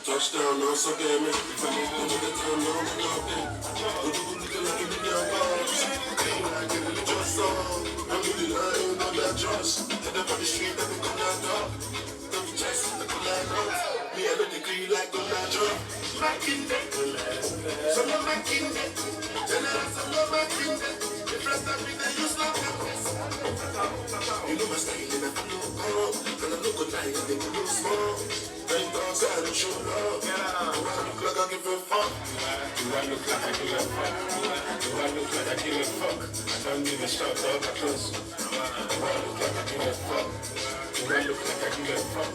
Touchdown, no, so get me. Another time, no, I'm not. Looking like a million bucks. I get it just so. I'm really lying on that trust. Head up on the street, let me come down top. Don't be chasing the collab. Me, I look the like a drop. My kingdom, so no my kingdom. General, so no my kingdom. The first time we they use love. You know my style and I follow up. And I'm not gonna lie, I think you look small. Thank God, I don't show love. Do I look like I give a fuck? Do I look like I give a fuck? Do I look like I give a fuck? I don't give a shot, dog, I close. Do I look like I give a fuck? Do I look like I give a fuck?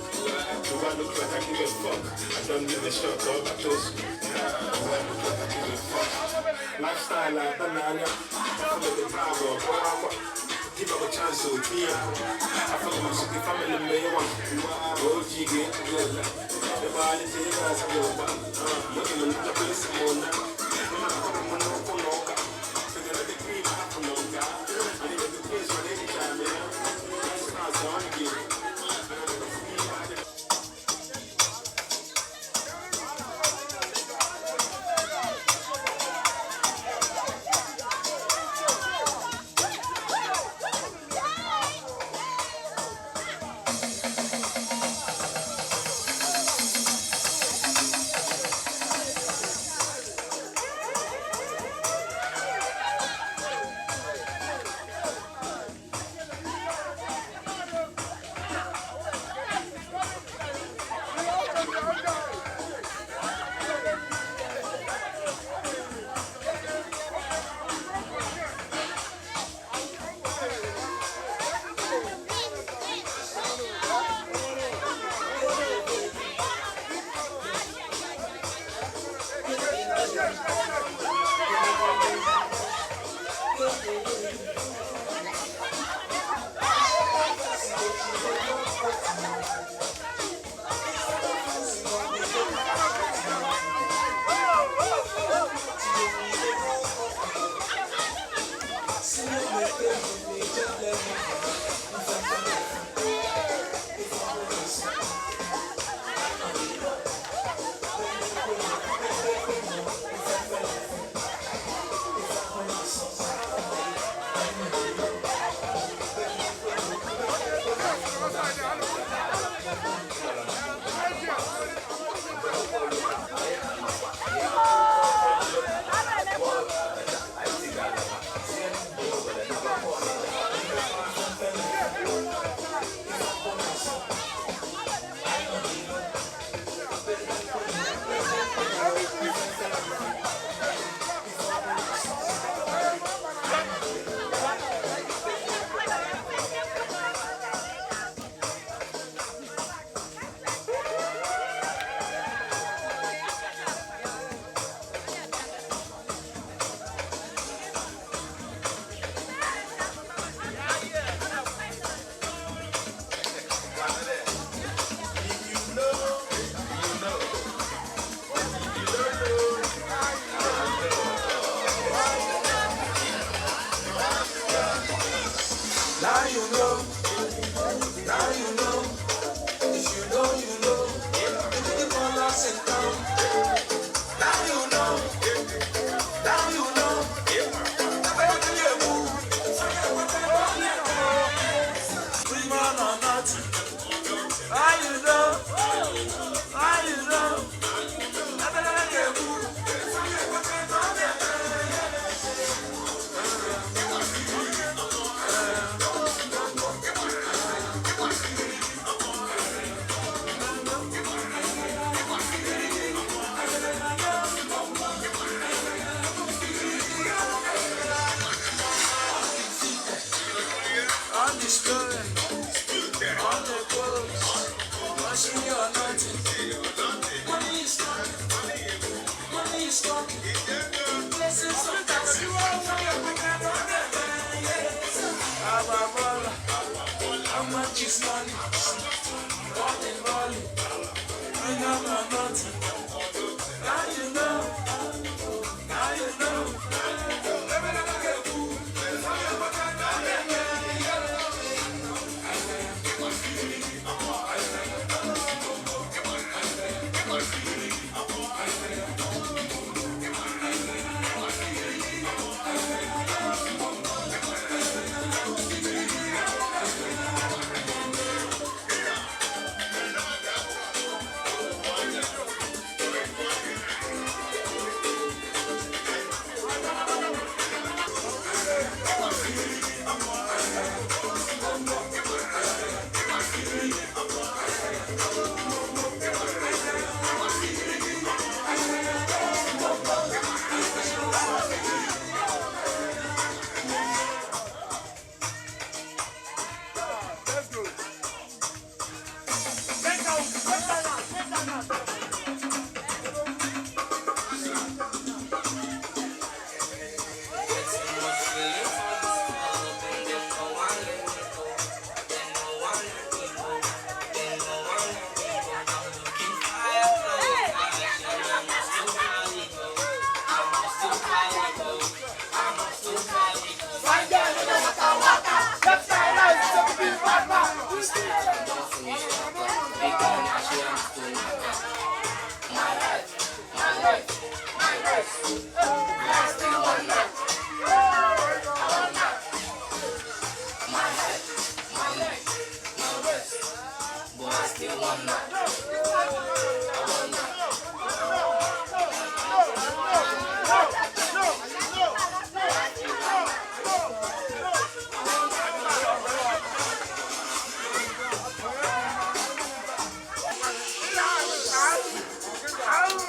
Do I look like I give a fuck? I don't give a shot, dog, I close. Do I look like I give a fuck? Lifestyle like banana. I follow the power, power. Give up a chance, so yeah. I follow my city family, may one. OG get together. The body take us a go back. Looking at the place, Mona. Now you know, now you know. If you know, you know. You the ballers in town. Now you know, now you know. Free man or not. Now you know, now you know. Undisputed, on the coast, washing your nothing. Money is coming, money is coming. Blessings of God. I'm a baller. How much is money? Balling, balling. I got my nothing. Now you know, now you know.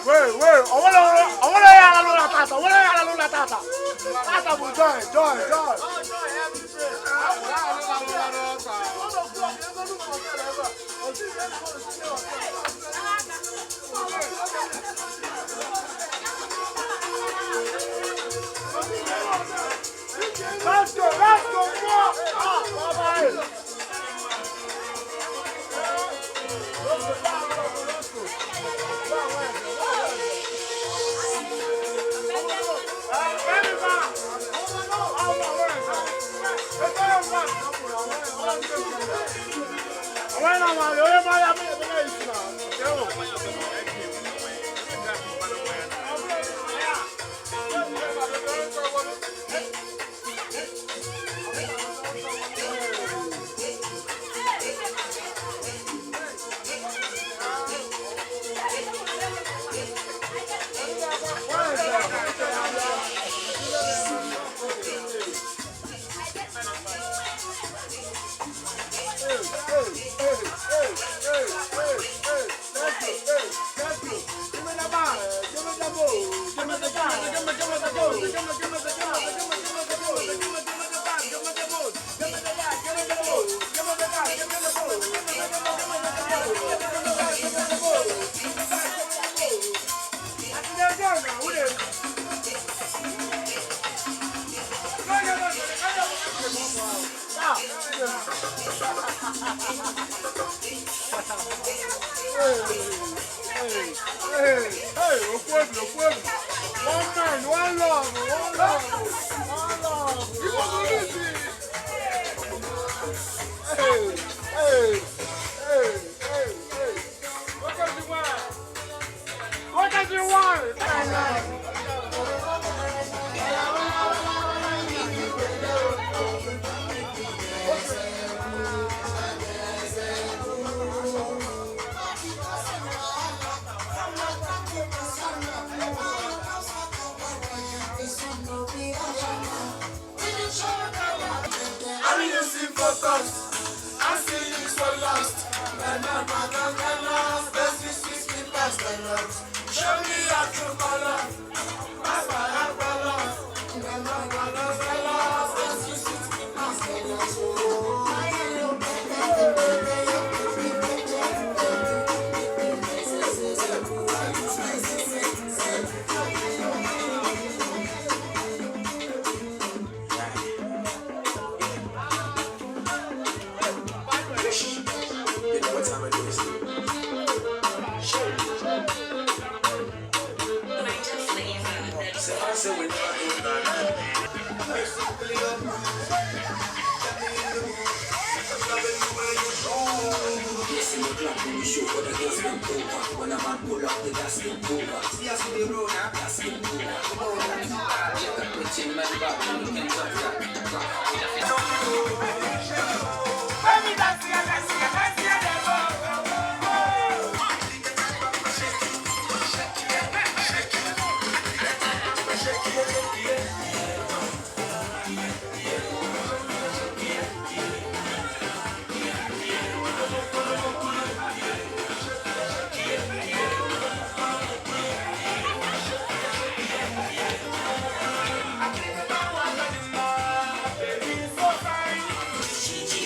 Wait, wait, I wanna tata, I tata. Tata will join, join, join. Let's go, more. Ah, bye-bye. Hey, hey, one man, one love, one love, one love. You want to lose. Hey, hey, hey, hey, hey. What does you want? What does you want? Show me your true color. You know what time it is. So I say we never do that. Yes, in the club when we show, but the girls them over. When a man pull up, the gas them over. See us in the road, huh? Gas them over. Check a pretty man back, and you can touch that. She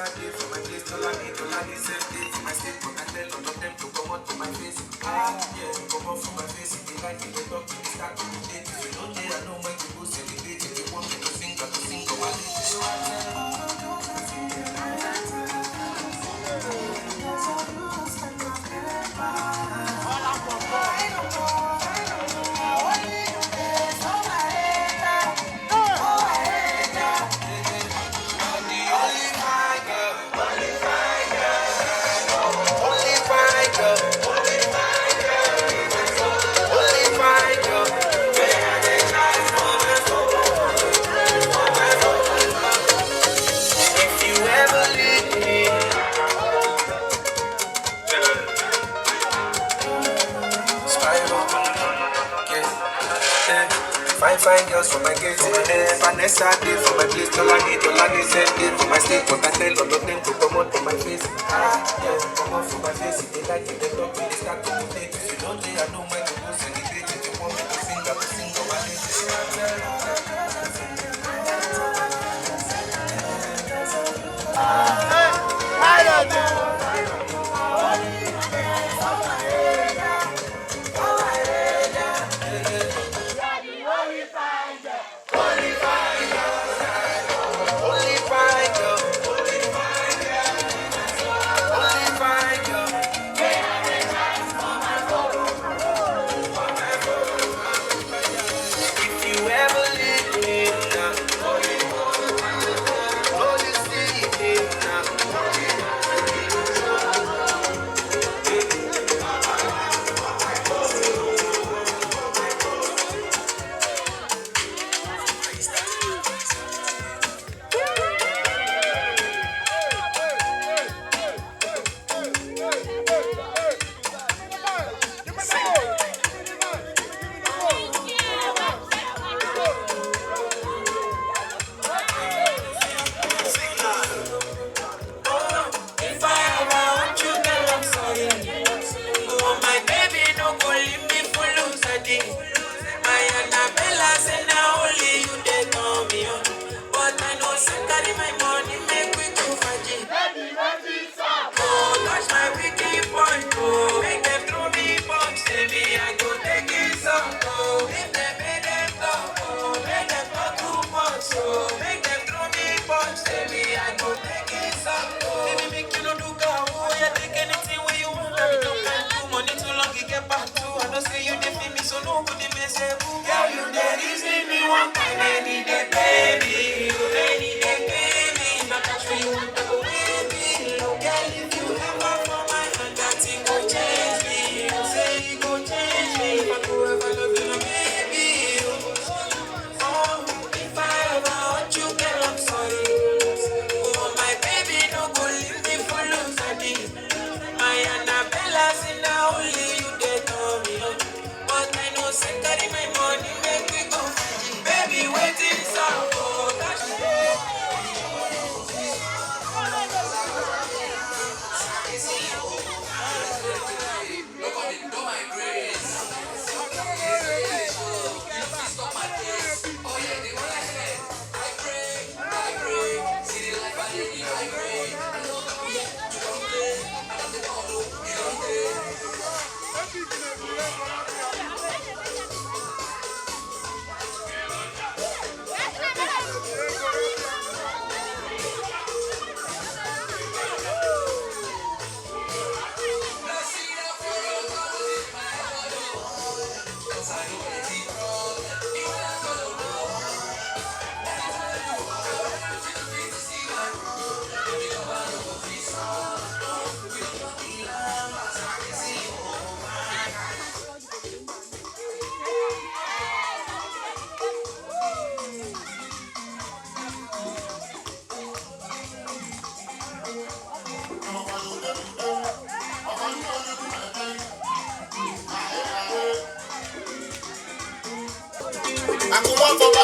Vanessa day for my place, Tolani, Tolani said day for my state, but I tell all of them to come out to my face. Ah, yeah, come out for my face. If they like it, they talk, they start to date. If you don't dare, I know when to go celebrate. If you want me to sing, I to sing, go ahead. So I tell all the girls I see them. Only fine girl, only fine girl, only fine girl. If you ever leave me, Spyro, yeah, yeah. Fine, fine girls from my gate, eh. Vanessa day for my place, Tolani, Tolani said day for my state, but I tell all of them to come out for my face. Ah, yeah, come out for my face. If they like it, they talk, they start to date. If you don't dare, I know when to go celebrate. If you want me to sing, I to sing, go ahead. So I tell all the girls I see them. Only fine girl, only fine girl, only fine girl. If you ever leave me now, oh, you see me now. If I ever want you, girl, I'm sorry. Oh, my baby, no go leave me for lose a day. My Annabella say now only you dey call me on. But I know say carry my money, make we go faji. Oh, touch my wicked point, oh. Make them throw me punch, say me I go take it some, oh. If they make them talk, oh, make them talk too much, oh. Make them throw me punch, say me I go take it some, oh. Baby, make you no do go, oh. Yeah, take anything where you want. I be no kind do money too long, it get back to. I don't say you dey feel me, so no good dey mess up. Girl, you dey reason me one kind, any day, baby, you any day, baby. Now catch me, you want to go, baby. Oh, girl, if you ever fall my hand, that thing go change me. You say it go change me. If I go ever love you, now baby. Oh, if I ever hurt you, girl, I'm sorry. Oh, my baby, no go leave me for lose I My Annabella, say now only you dey call me on. But I know say carry my money, make we go Fuji. Baby, waiting so oh, that's Akụwa mma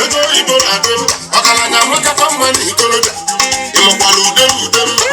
ego oyibo na-adị mma ọgaranya nwekakwa mma na ikolobịa ịmụkwara ude ude mma.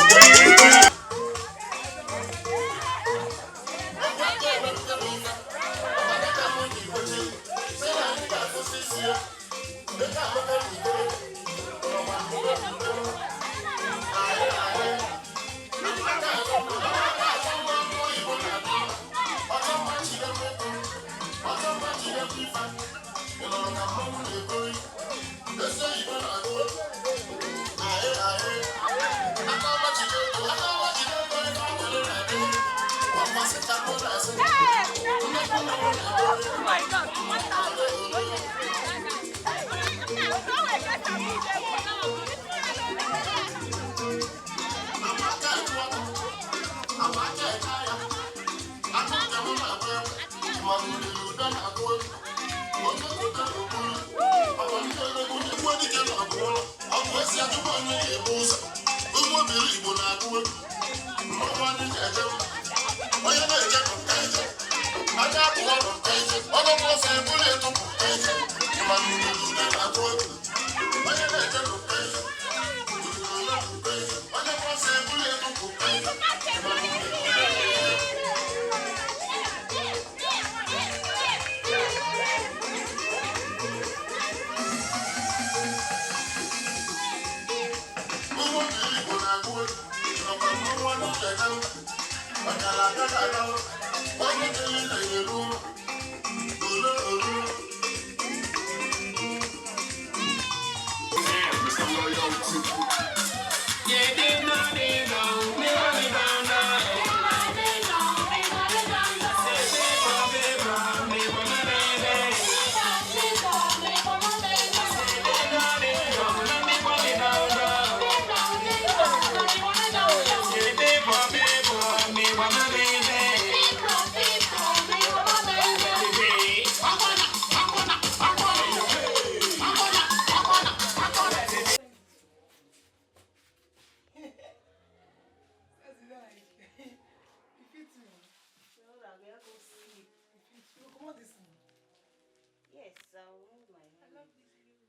Yes, I'll move my hand. I love this beauty.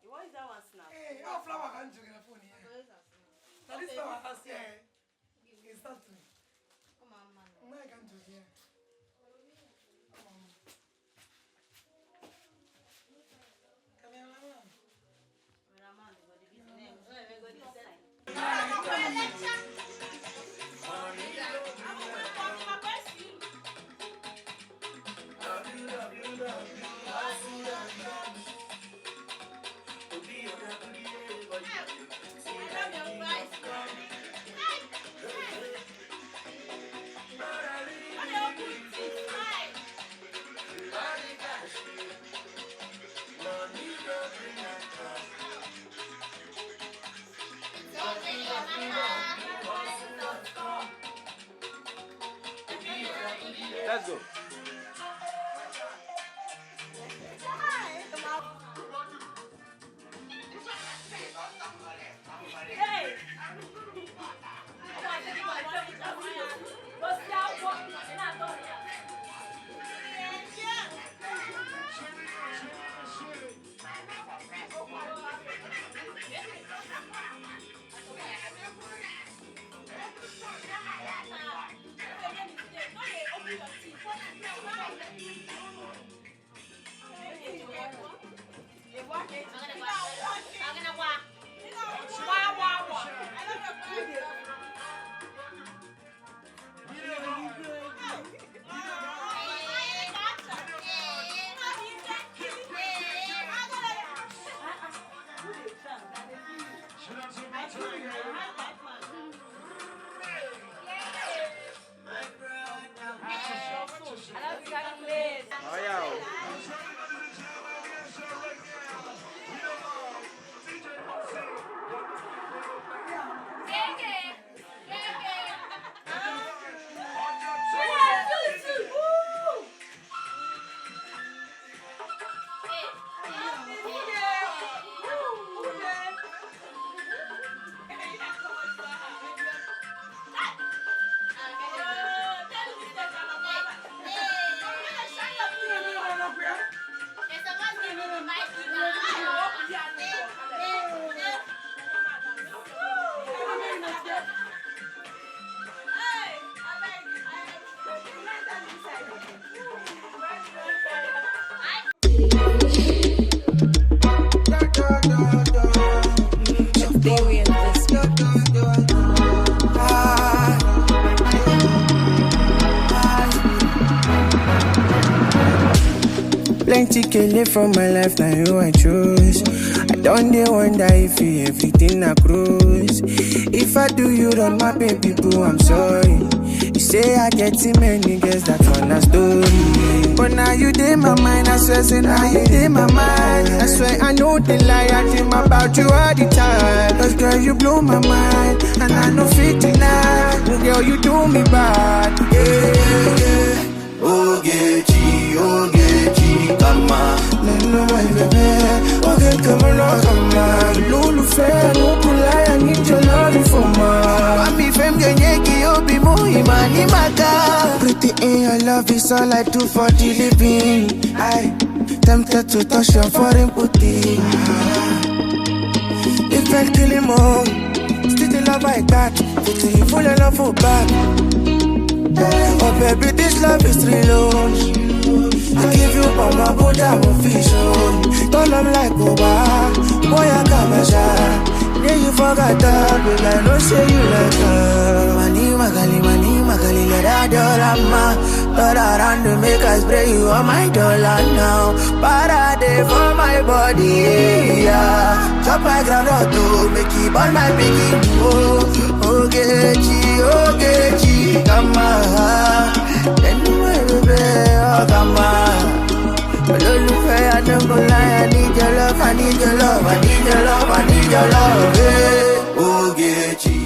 Why is that one snap? Hey, how flower can you get a phone here? Now this flower has here. It's not me. Why can't you hear? Let's go. Hey! Oh, yeah. Plenty kele for my life, now you I choose. I don't dey wonder if you everything I cruise. If I do you wrong, my baby boo, I'm sorry. You say I get too many girls, that one a story. But now you dey my mind, I swear, say now you dey my mind. I swear I know the lie, I dream about you all the time. 'Cause girl, you blow my mind, and I no fit deny. Girl, you do me bad, yeah, yeah. Oh, get you. Ogechi kama. Neno my baby, oge kama no kama. Lulu fair, no kulaya, I need your love for ma. Mami fem genyeki obi mu imani maka. Pretty in your love is all I do for the living. I tempted to touch your foreign booty. If I kill him all, still the love I got. Put you full of love for back. Oh baby, this love is real. Oh. I give you all my Buddha official. Don't I'm like Oba, boy I kabasha. Yeah, you forgot that, but I know say you like her. Mani magali, mani magali, let that dollar ma. Turn around to make us spray you on my dollar now. Para day for my body, yeah. Chop my ground out to make it burn my picking. Oh, Ogechi, Ogechi, come on. Then you baby, oh come on. Olólùfẹ́, I don't go lie, I need your love, I need your love, I need your love, I need your love, yeah. Ogechi.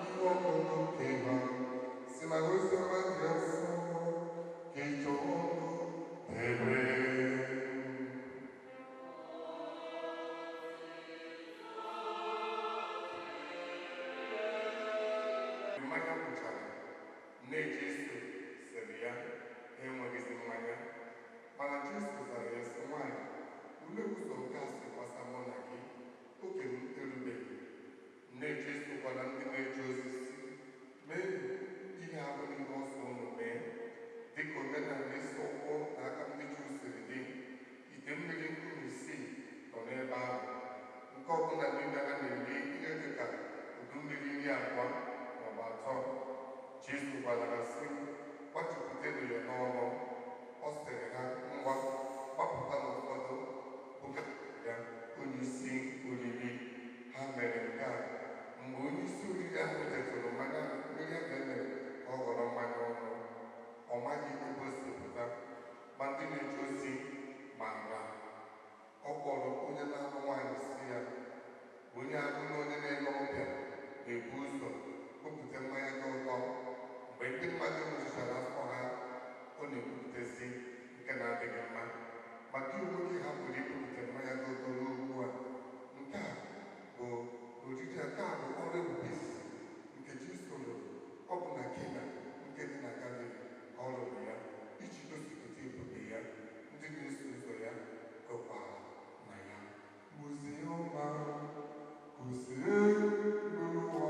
Ihe ọgụgụ nke ha si na oziọma dị nsọ nke Jọn dere. Mmanya gwụchara, nne Jesu sịrị ya, ha enweghịzi mmanya. Mana Jesu zara ya sị, nwaanyị, olee ụzọ nke a si gbasa mụ na gị? Oge m erubeghị. Nne Jesu gwara ndị na-eje ozi sị, meenụ ihe a bụla ihe ọsọ unu mee. Dịka omenala ịsa ụkwụ na aka ndị Juu siri dị, ite mmiri nkume isii nọ n'ebe ahụ. Nke ọbụla n'ime ha na-eri ihe dịka udu mmiri 20 maọbụ 3. Jesu gwara ha sị, gbachipụtanụ ya n'ọnụ. Ọ sịrị ha, ngwa, gbapụta n'ụfọdụ buga ya onyeisi oriri. Ha mere nke a. Mgbe onyeisi oriri ahụ tetụrụ mmanya mmiri ahụ e mere ka ọ ghọrọ mmanya ọṅụṅụ, ọ maghị ebe o si pụta, ma ndị na-eje ozi maara. Ọ kpọrọ onye na-alụ nwaanyị sị ya, onye abụla onye na-ele ọbịa na-ebu ụzọ bupụta mmanya dị ụtọ. Mgbe ndị mmadụ ṅụjuchara afọ ha, ọ na-ebupụtazi nke na-adịghị mma. Ma gị onwe gị hapụrụ ibupụta mmanya dị ụtọ ruo ugbu a. Nke a bụ oriri a, nke a bụ ọrụ ebube izizi nke Jesu rụrụ. Ọ bụ na Kena nke dị na Galili ka ọ rụrụ ya iji gosipụta ebube ya. Ndị na-eso ụzọ ya kwekwara na ya. Oziọma gozie n'ụwa.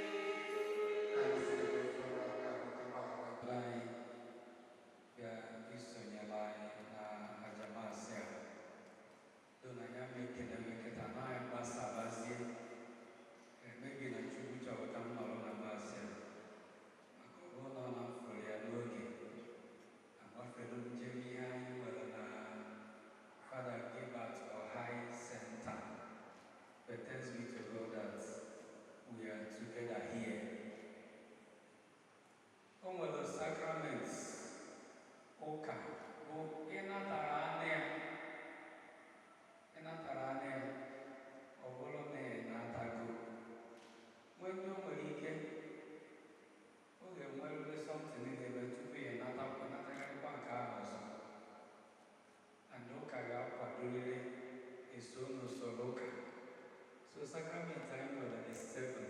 Anyị siri n'ofe aka mgbaghara. Anyị bịa isonyere anyị na ajamasị a donanya m ekele m eketa na anyị gbasabazie emebi na Chukwu chọrọ ka m nọrọ na masị a, maka ọ bụrụ na ọ na m fụrụ ya n'oge agbafere m njem ihe anyị nwere na Father Gilbert Ohai Center. But thanks be to God that we are together here. O nwere sacraments ụka bụ ịnatara anụ ya, ịnatara anụ ya, ọ bụrụ na ị natago. Nwee ndị o nwere ike ọ ga-enwerịrị something ga-eme tupu ị natagharịkwa nke ahụ ọzọ. And ụka ga-akwadorịrị eso n'usoro ụka. So sacrament anyị nwere dị 7.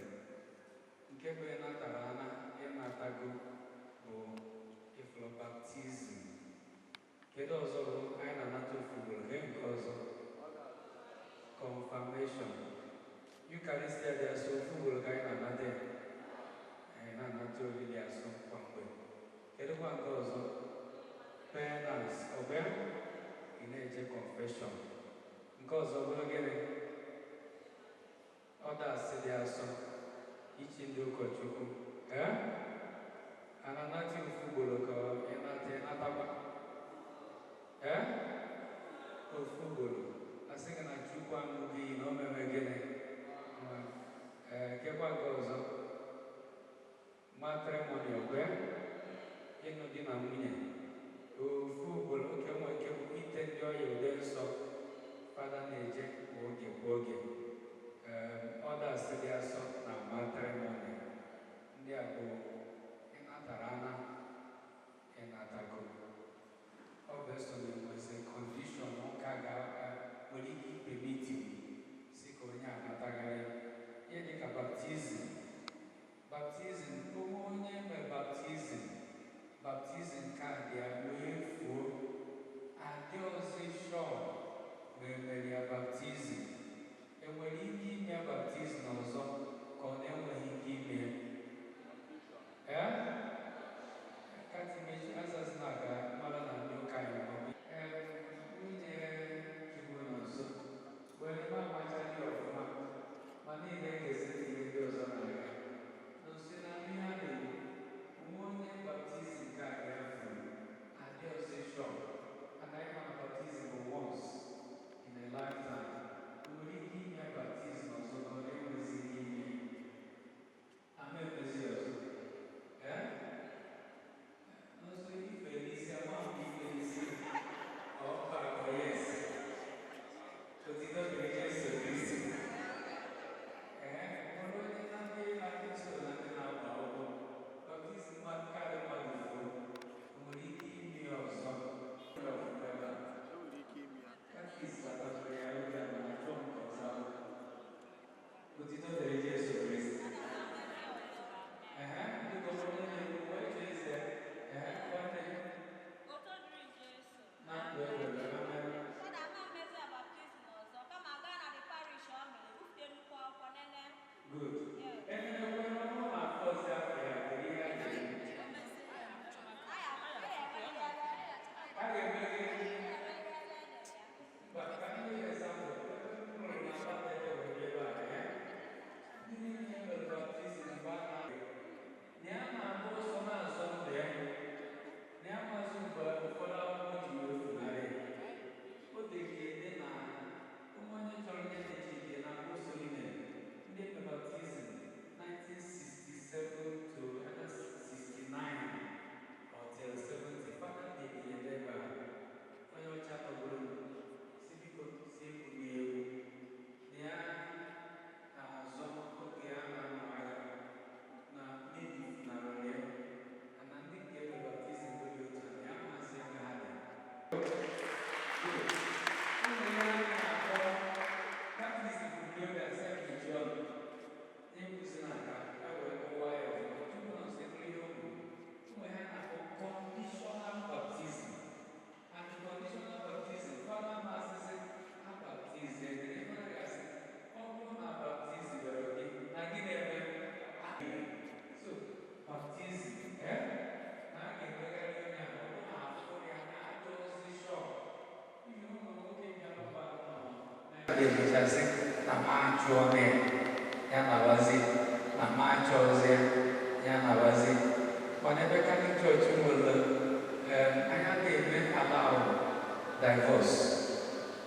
Nke bụ ịnatara ana ịnatago bụ ịfụlụ baptizim. Kedu ọzọ bụ anyị na-anata ofu ugboro? Gee nke ọzọ, confirmation. Eucharistia dị asọ, ofu ugboro ka anyị na-anata ya. Anyị na-anata oriri asọ kwa mgbe. Kedụkwa nke ọzọ? Penance. Ọ bụ ya? Ị na-eje confession. Nke ọzọ bụrụ gịnị? Ọdasị dị asọ, ichi ndị ụkọchukwu. Ee, a na-anata ofu ugboro ka ịnata ịnatakwa? Ee, ofu ugboro. Asị gị na Chukwu aṅụghị iyi na o mere gịnị? Ee, kekwa nke ọzọ? Matrimony, ọgwe ịnụ di na nwunye, ofu ugboro. Oke nwe nke bụ ite ndị ọya ude nsọ, fada na-eje kwa oge kwa oge. Ọdasị dị asọ na matrimony. Ndị a bụ ịnatara ana ịnatago. Ọ bụ eso na enwezi kọndishọn ụka ga nwere ike ikpemiti si ka onye anatagharị ihe dịka baptizim. Baptizim, onwe onye mee baptizim, baptizim kaadị ya wee fuo, adị ọzọ shọ ma emere ya baptizim. Enwe Good. Enenekwe n'ọnụ na-akpọzi afọ ya, kedu ihe a ga-eme? A ga-eme gịnị? Mba, ka m nye ya example. Ebe m nụrụ na Abatete wee bịa ebe a, eh? Ndị niile mere baptizim mgbe a na ya na-agba ọsọ na-azọ ndụ ya, na ya amaghịzi mgbe ụfọdụ akwụkwọ ji wee funarị ya. O dere ya ede na ụmụ onye chọrọ ihe dị iche iche na Mussolini, ndị mere baptizim 1967 to either 69 or till 70. Fada dere ya ede ebe a. Onye ọcha tọgburu m, si biko si egwu na egwu na ya na-azọ oge ya na-anụ agha na mmebi funarịrị ya, na ndị nke mere baptizim bụ dị otu a, na ya amaghịzi ebe ha dị. Ụmụ ya na-akpọ baptizim bụ ndị obi accept John na-ekwuzi na ka e wee kọwaa ya ọfụma tupu na ọsọ ịnụ ihe o kwuru. Ụmụ ya na-akpọ conditional baptism. And the conditional baptism, fada masịsị ha baptize gị, ife a ga-asị, ọ bụrụ na baptizim mere gị, na gị na-eme. So, baptizim, eh? Na a ga-emegharị onye ahụ, ọ bụrụ na afọ ya na ajọ ozi shọ. Ihe ụmụ nwoke bịara ọgba ga-emechasị na ma achụọ na ya, ya nabazie, na ma achọzie, ya nabazie. Mana ebe Catholic Church nwere anya na-eme allow divorce.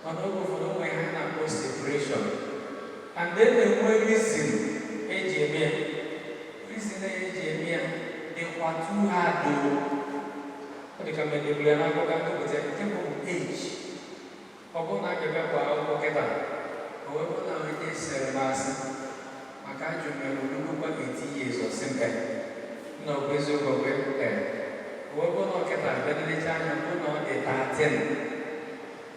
Mana oge ụfọdụ onwe ha na-akpọ separation. And then enwe reason eji eme ya. Reason eji eme ya dịkwa too hard o. Ọ dị ka mgbe debere ya n'akwụkwọ ka nkụpụta ya, nke bụ age. Ọ bụrụ na a ga-abịa gba akwụkwọ kịta, o wee bụrụ na onye sere m asị maka ajụ mere olugbo 80 years or sị m na ọ bụ eziokwu ọ bụ ee. O wee bụrụ na ọ kịta bịa lelecha anya bụ na ọ dị 13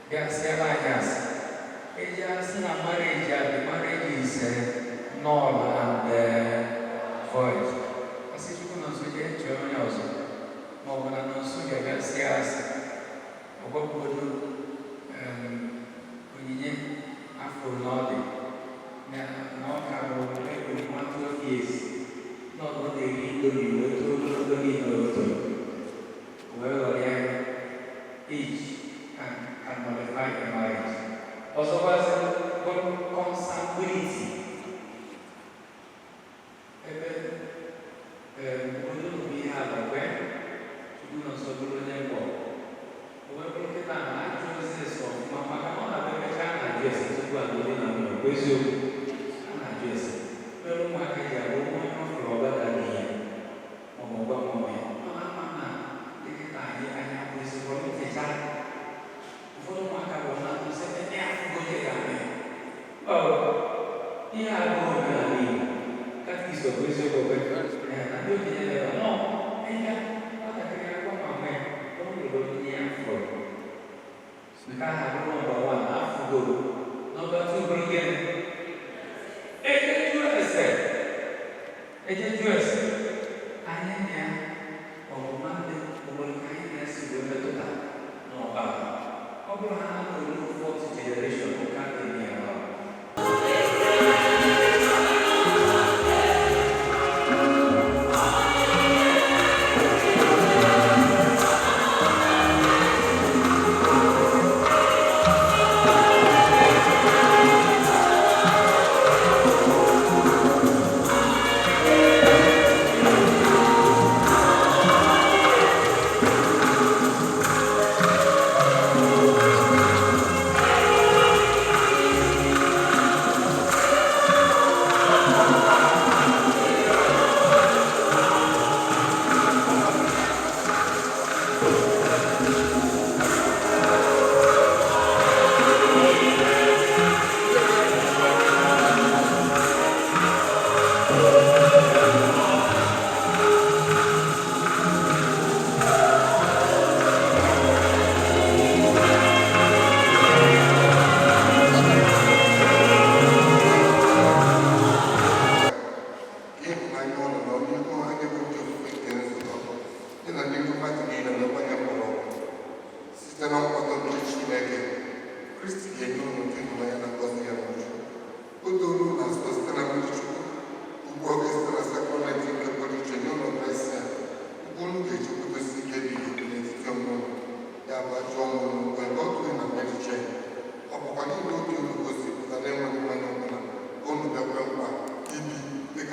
bịa sịara anyị asị. Eji asị na marriage a, the marriage is null and void. Asị Chukwu na nso jee chọọ onye ọzọ ma ọ bụ na nso ga-abịa sịa asị. Ọ gwakwodo onyinye afọ na ọ dị na ọ ka bụ ego nwa 12 years na ọ na-eri indomie wee too ogologo niile o toro wee ghọrọ ya. Age can nullify a marriage. Ọzọkwazị bụ consanguinity. Ebe obodo bụ ihe ala wee Chukwu nọ nso bụrụ onye mbọ. O wee bụrụ kịta na ajụ ozi ese ọfụma maka na ọ na-abịa emechaa a na-ajụ ese tupu alụmdi na nwunye, bụ eziokwu. A na-ajụ ese. Mere ụmụaka ji abụ onye ọ fụrụ ọba dara ihe maọbụ ọgwa mama ya. Mana ama na dịkịta anyị anya bụ ezigbo ntecha. Ụfọdụ ụmụaka bụ na sị ebe afụgo onye ga-eme. Ọ ihe a bụ omenala Igbo. Katikist ọ bụ eziokwu ọ bụ na ndị okenye na-ebe nọ ịga nwatakịrị agwa mama ya na o nwere onye ya fụrụ. Nke ahụ bụrụ number one afụgo. Number two bụrụ gịnị? Eje jụọ ese. Eje jụọ ese. Anyị na ya ọ bụ nwanne, o nwere ka anyị na-esi wee metụta n'ọbara. Ọ bụrụ ha na-olu fourth generation ụka ga-eme ya.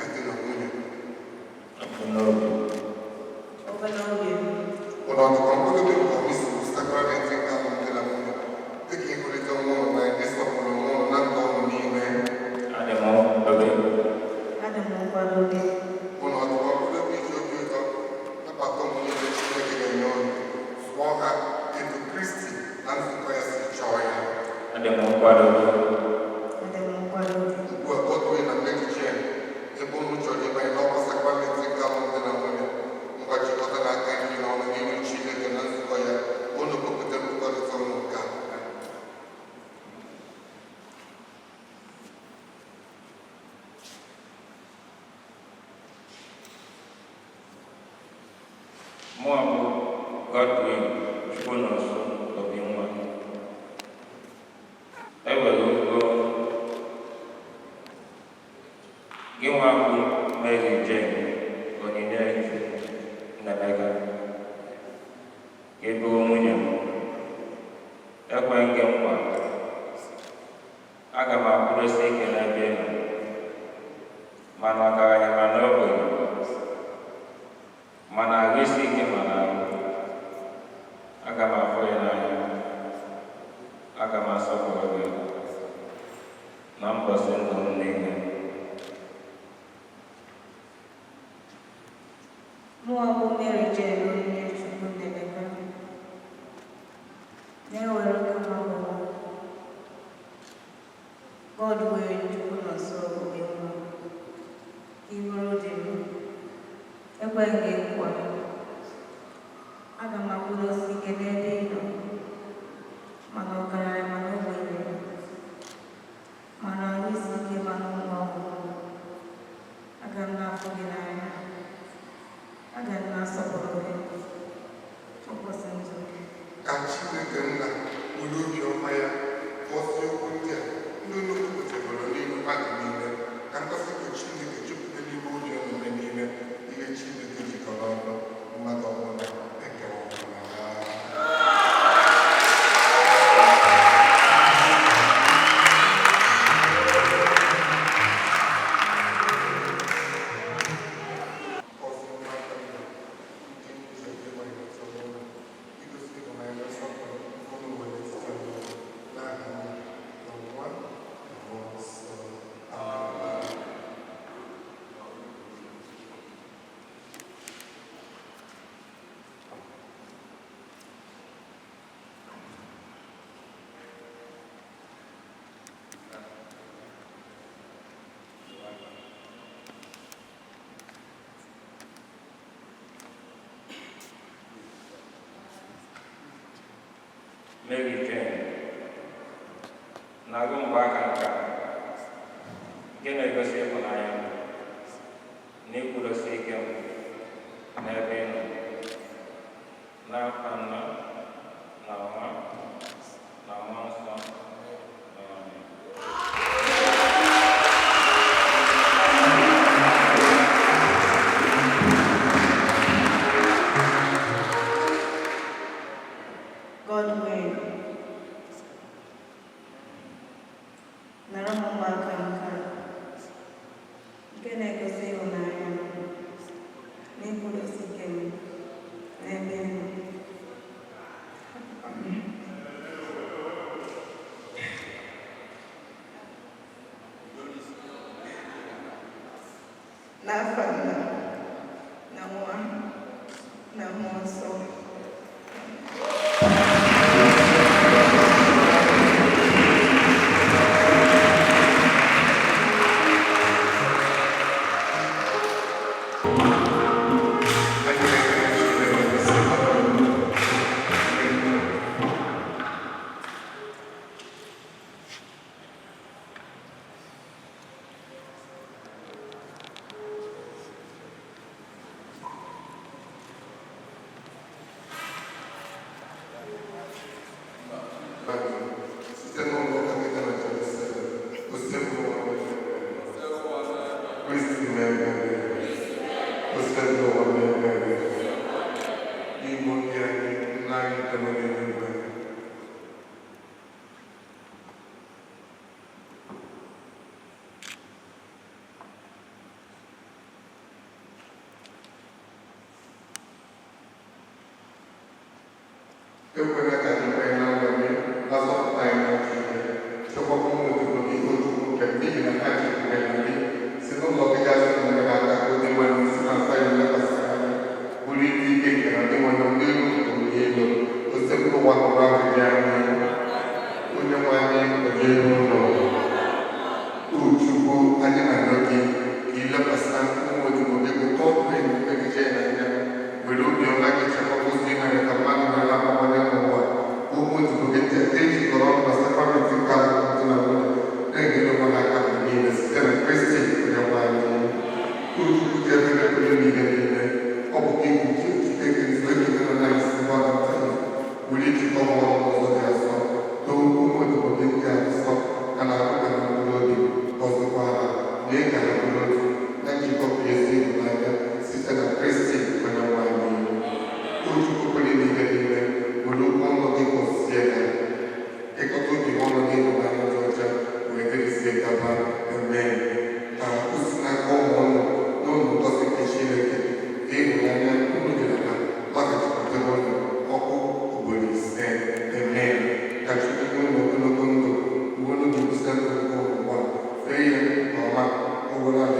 Dịka di na nwunye? N'obi. Ofe n'obi. Ụlọ ọdụkọ nkwadobe nke ọmịsi sakramenti nke alụmdi na nwunye dịka ịhụrịta onwe ụnụ na ịsọpụrụ onwe ụnụ na ndụ ụnụ niile? Adị m nkwadobe. Adị m nkwadobe. Ụlọ ọdụkọ nkwadobe iji obi ụtọ nabata ụmụ niile Chineke ga-enye ụnụ, zụọ ha etu Kristi na nzukọ ya si chọọ ya? Adị m nkwadobe. Adị m nkwadobe. Ugbu a, Godwin na Mary Jane, ebe unu chọrọ ịbanye n'ọkwa sakramenti nke alụmdi na nwunye, ngwa, jikọta n'aka nri n'ọnụ n'iru Chineke na nzukọ ya. Unu kwupụta nkwekọrịta unu nke a. Mụ bụ Godwin Chukwunonso Obinwa. Ewere ugo gị nwa bụ Mary Jane Onyinye Nnaemeka ka ị bụrụ nwunye m. Ekwe gị nkwa, aga m akwụdosi ike n'ebe ị nọ, ma na ọgaranya ma na ogbenye, ma na ahụ isi ike ma na ahụ. Aga m afụ ya n'anya, aga m asọpụrụ gị na mbọsị ndụ m niile. Mụnwa bụ Mary Jane Onyinye Chukwu Nnaemeka na-ewere oke nwa bụ Godwin Chukwunonso Obinwa ka ị bụrụ di m. Ekwe m gị nkwa, aga m akwụdosi ike n'ebe ị nọ, mana ọgaranya mana ogbenye, mana ahụ isi ike mana ụlọ ọgwụ. Aga m na-afụ gị n'anya, aga m na-asọpụrụ gị ụbọchị ndụ. Ka Chineke Nna were obiọma ya gọzie okwu ndị a ndị unu kwupụtagoro n'ihu mmadụ niile. Ka ngọzi nke Chineke jupụta n'ime obi unu mgbe niile. Ihe Chineke jikọrọ ọnụ, mmadụ ọbụla ekewakwala ha. Gọzie mmadụ nna ndị nwunye gị nwere ụlọ igosi ịhụnanya na nsọpụrụ unu nwere n'etiti onwe unu. N'aha Nna na Nwa na Mmụọ Nsọ. Amen. Mary Jane, na-agụ mgbaaka nke a nke na-egosi ịhụnanya m na ịkwụdosi ike m n'ebe ị nọ, n'afa Nna na Nwa na Mmụọ Nsọ. Amen. Godwin, nara m mgbaaka nke a nke na-egosi ịhụnanya m na ịkwụdosi ike m n'ebe ị nọ. N'afa Nna na Nwa na Mmụọ Nsọ. Anyị na-ekele Chineke n'isi mmadụ. Site n'ụlọ ụka gị dị na Jerusalem, Osebụrụwa, Kristi mee ebere. Osebụrụwa mee ebere. N'ime obi anyị, Nna anyị nke nọ n'eluigwe. Ekwela ka anyị kwee na nnwale, ma zọpụta anyị n'ajọ ihe. Chekwaba ụmụ odibo gị, O Chukwu nke m, n'ihi na ha ji okwukwe na gị. Si n'ụlọ gị gasị nyere ha aka, Onyenwe si na Zayọn lekwasị ha anya. Bụrụ ịdị ike nke na Onyenwe n'elu nke elu. Osebụrụwa nụrụ arịrịọ anyị. Onyenwe anyị nọnyere unu. O Chukwu, anyị na-arịọ gị ka ị lekwasị ụmụ odibo gị bụ Godwin Ekije n'anya. Were obiọma gị chekwaba ụzọ ị mere ka mmadụ ghara agbawanye n'ụwa. Ụmụ odibo gị ndị a ejikọrọ ọnụ na sakramenti nke alụmdi na nwunye na-enyere onwe ha aka mgbe niile site na Kristi Onyenwe anyị. O Chukwu dị ebere pụrụ ime ihe niile, ọ bụ gị bụ chi okike gị nzu ekele nọ na isi gbadata ya. Were ijikọ ha ọnụ n'ụzọ dị asọ, too ụmụ odibo gị ndị a nsọ ka na-arụbe na mkpụrụ obi, gọzikwa ha, lee ka ha bụrụ otu na njikọ nke ezi ịhụnanya site na Kristi Onyenwe anyị. O Chukwu pụrụ ime ihe niile, were okwu ọnụ gị gọzie ha. Ịkọta obi ha ọnụ n'ịhụnanya dị ọcha wee dịrịzie gaba. Amen. Ka o si n'aka ụmụ unu na unu ngọzi nke Chineke ka ịhụnanya unu nyere ha laghachikwutere unu ọkụ ugboro ise. Amen. Ka Chukwu nye unu ogologo ndụ mgbe unu ga-ebisa ndụ nke ụwa fee ya nke ọma o were.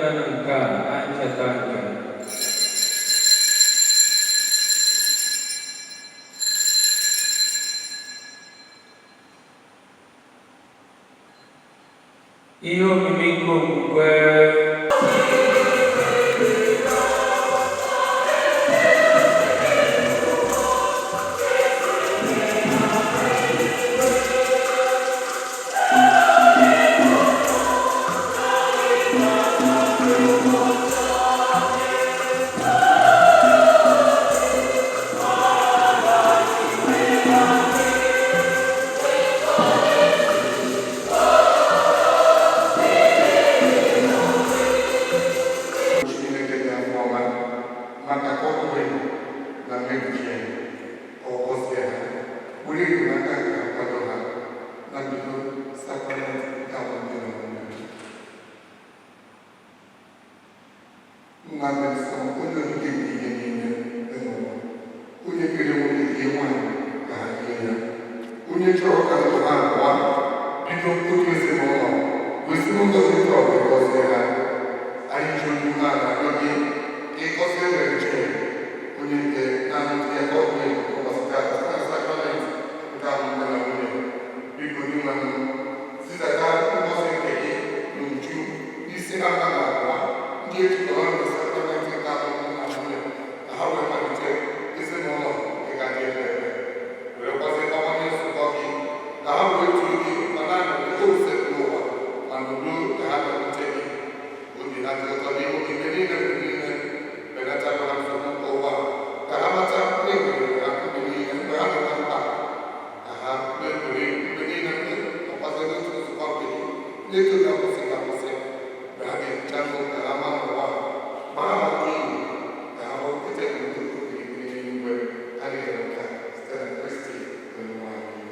Na-emenụ nke a na ncheta nke m. Ihe omimi nke okwukwe. Chineke dị afọ ọma maka Godwin na Mary Jane, ka ọ gọzie ha, were enyemaka nke nkwado ha na mbido sakramenti nke alụmdi na nwunye. Nna dị nsọ, onye okike nke ihe niile dị n'ụwa, onye kere nwoke kee nwaanyị ka ha yie ya, onye chọrọ ka ndụ ha abụọ bido otu ezinụlọ, wee n'ụzọ dị ka ọ wee gọzie ha, anyị ji obi umeala arịọ gị ka ị gọzie Mary Jane, onye nke na-alụ di ya Godwin ụbọchị taa site na sakramenti nke alụmdi na nwunye. Biko, Dinwenụ, zidata ngọzi nke gị n'uju n'isi ha mmadụ abụọ ndị ejikọrọ ọnụ na sakramenti nke alụmdi na nwunye, ka ha wee malite ezinụlọ nke ga-adị ebe ebe, werekwazi gbawanye nzukọ gị, ka ha wee too gị ma na-anọgide ose n'ụwa ma n'udo ka ha bịakwute gị. Obi ha dị ụtọ n'ihu gị mgbe niile, mgbe niile. Belatara ha nsogbu nke ụwa, ka ha mata na enwere ha mgbe niile mgbe ha nọ na mkpa, ka ha na-ekpere mgbe niile, mgbe nọkwazị n'otu nzukọ nke gị na-eto gị akwụsịghị akwụsị, mgbe ha ga-ehicha ndụ nke ha ma n'ụwa ma ha maka iyi, ka ha bụrụ nkịta ndụ okirikiri n'eluigwe. Adịghị nke a site na Kristi Onyenwe anyị.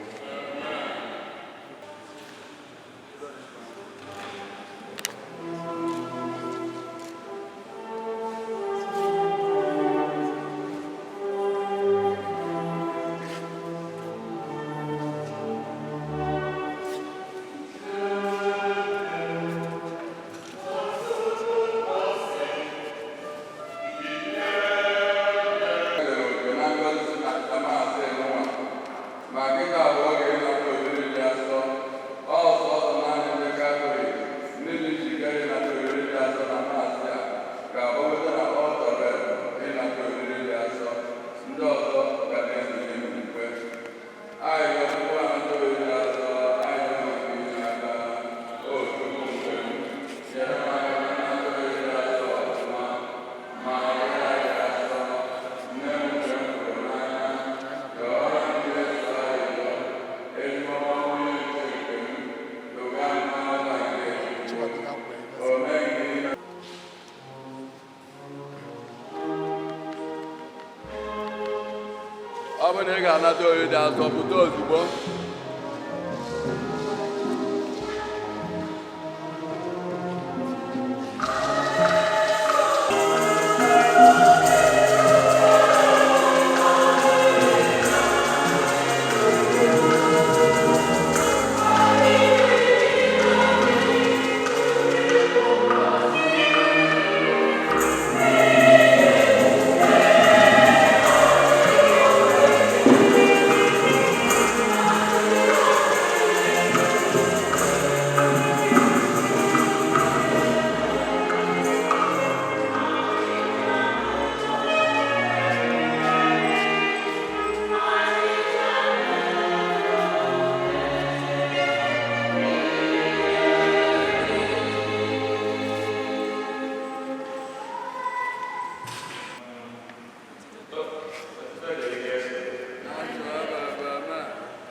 Na ngọzi na maasị nwa ma kịta bụ oge ịnata oriri dị asọ. Ọsọsọ naanị ndị Katọlik ndị dị njikere ịnata oriri dị asọ na maasị a ga-agbagota na altar ịnata oriri dị asọ. Ndị ọzọ ga na-esonye n'okwukwe arịrịọ tupu anata oriri dị asọ. Arịrịọ maka inye aka. O Chukwu nke m, nyere m aka ka m nata oriri dị asọ ọfụma ma ya dị asọ. Nne m nke m hụrụ n'anya, rịọrọ m Jesu arịrịọ. Ezigbo nwunye nke m, doga m n'ọla nke Chukwu o meghị ime. Ọ bụrụ na ị ga-anata oriri dị asọ, pụta ozugbo.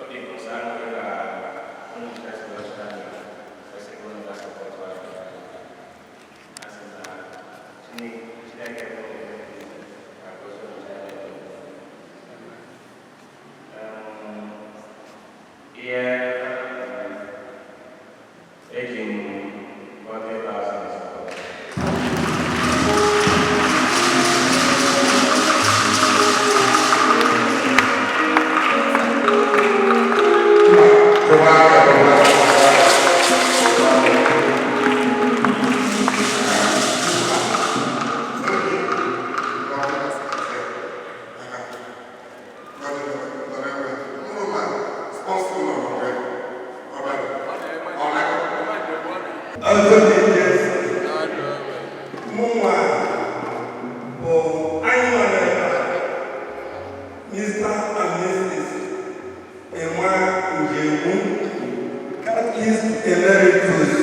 Obi bụ sọ aṅụrị ka ụmụ Kraịst lọchara kwesịrị ịbụ ndị support anyị. A sị na Chineke bụ ga-agọzi unu niile. Ihe eji m 40,000 support. Kụba aka, kụba aka. Mụnwa bụ anyị nwere Mr. and Mrs. Emma Njegbu, Catechist Emeritus,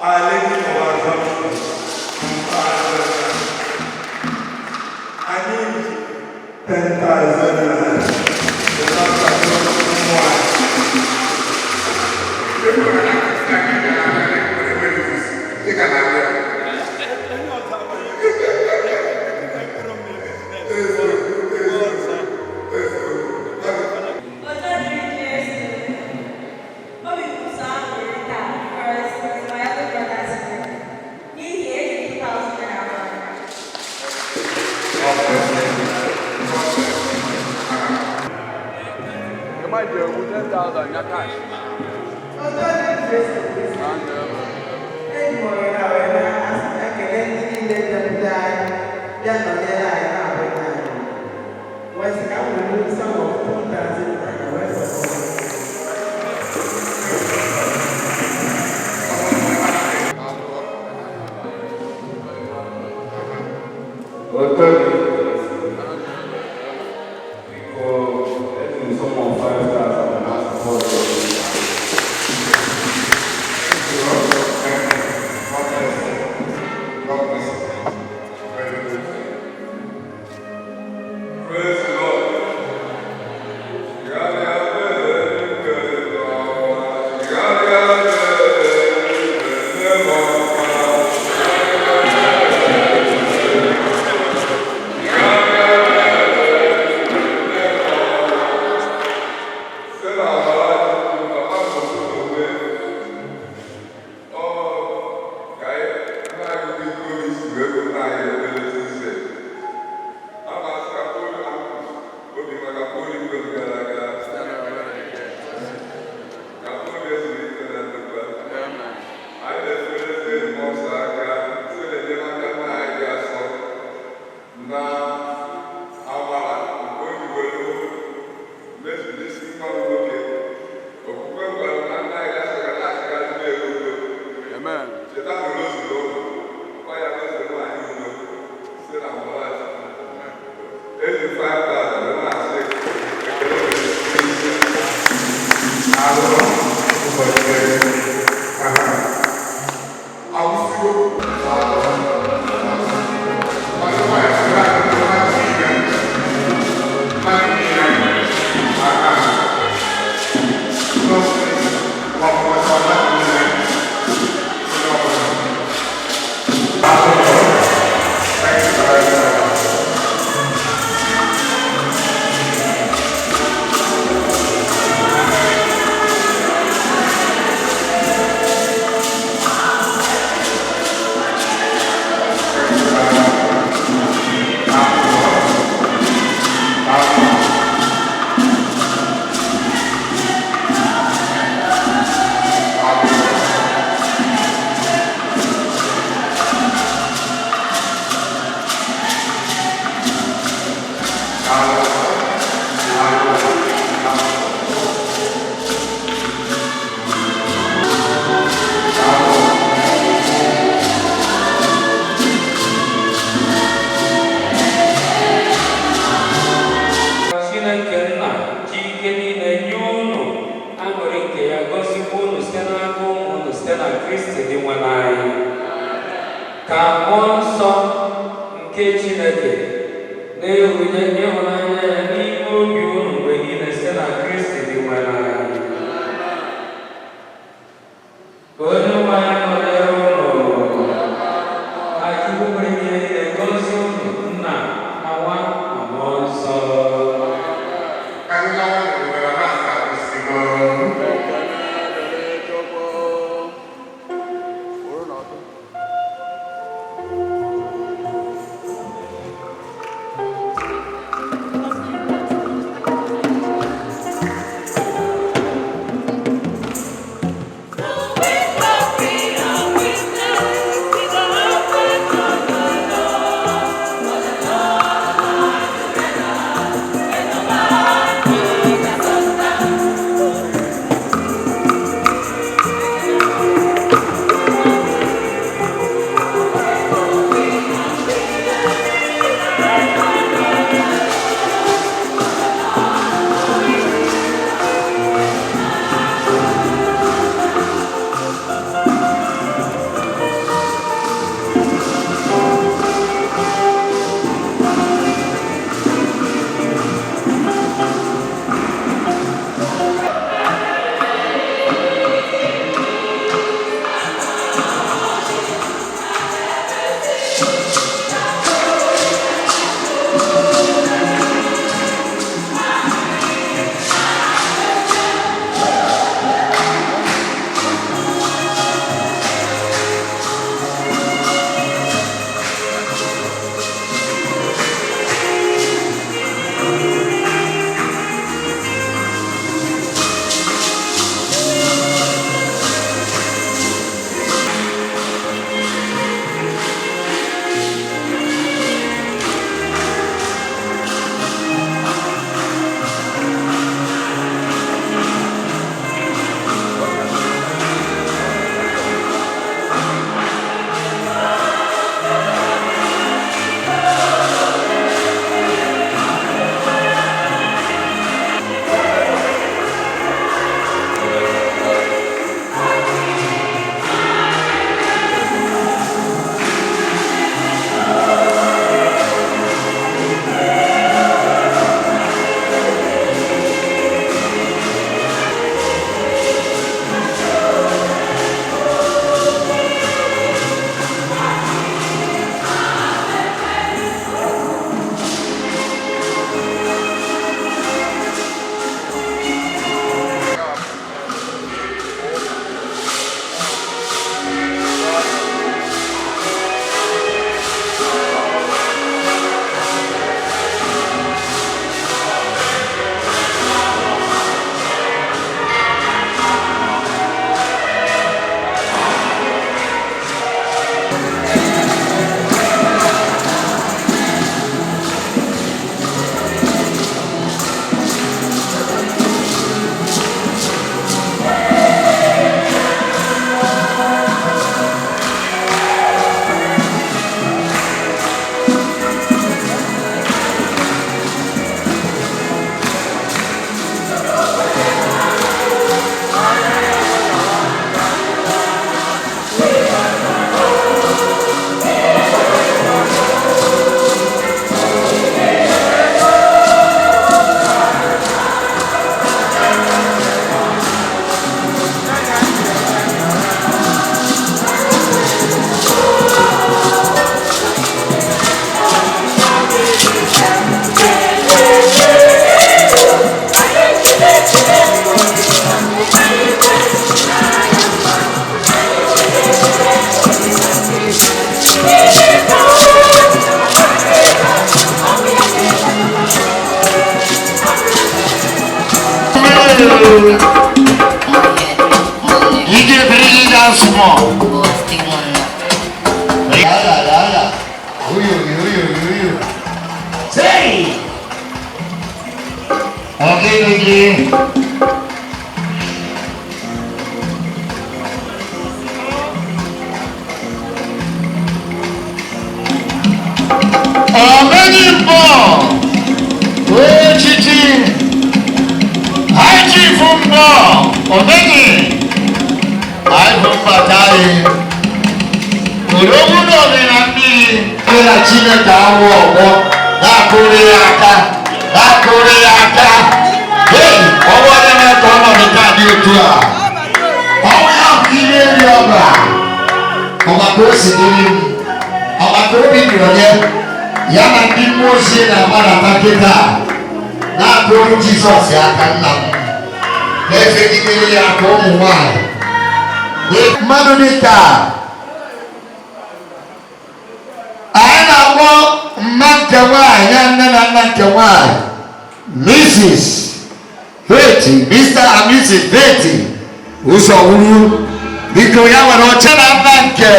Our Lady of Assumption. Anyị ji 10,000 naira ụmụ anyị. Dịka na-abịa. Otito dịrị Jesu. Obi m sọ aṅụrị taa because it's my other brother's birthday. N'ihi eji 2,000 naira gbara. Ẹ má jẹ owó 10,000 ya cash. Otito dịrị Jesu Kristi. Eji m ohere a wee na-ekele ndị niile bịakwute anyị, bịa nọnyere anyị na-abụghị anyị. Wee sị ka m were sum of 2,000 naira wee support. Otito dịrị. Biko, eji m sum of 5,000 na support. God bless you. God bless you. Very good. Praise the Lord. Amen. Eji 5,000 na-asị ekele dịrị. Alụ ụbọchị aha. Awụsigo. Chineke nna ji ike niile nye unu aṅụrị nke ya, gọzikwa unu site n'aka ụmụ unu, site na Kristi dị nwe anyị. Ka mmụọ nsọ nke Chineke na-ehunye ịhụnanya ya n'ime obi unu mgbe niile, site na Kristi dị nwe anyị. Ka onye nwe anyị nọnyere unu. Ka Chukwu nwere ihe niile gọzie unu, Nna na Nwa na Mmụọ Nsọ. Ka anyị lawa n'obodo na maasị akwụsịgo. Ekele Chukwu. Kwụrụ n'ọtọ. Uyo, uyo, uyo. Sei! Ọ gịnị gị? Ọmọdé mbọ echichi high chief mbọ ọmọdé anyị bụ mbata anyị odogwu n'obi na mmiri na Chineke awụ ọgbọ na-akụrị ya aka, na-akụrị ya aka. Hey, ọwọ́ onye na-eke ọnọdụ taa dị otu a, ọnwụ ya bụ ihe nri ọba ọgbakọ o si dịrị m ọgbakọ obi dị onye ya na ndị mmụọ ozi na-agbadata kịta na-akụrụ Jizọs aka. Nna m na-efegidere ya aka. Ụmụ nwanyị mmadụ dịka anyị na-akpọ mma nke nwanyị ya, nne na nna nke nwanyị, Mrs. Betty, Mr. and Mrs. Betty ụzọ wuru, biko ya nwere oche na nna nke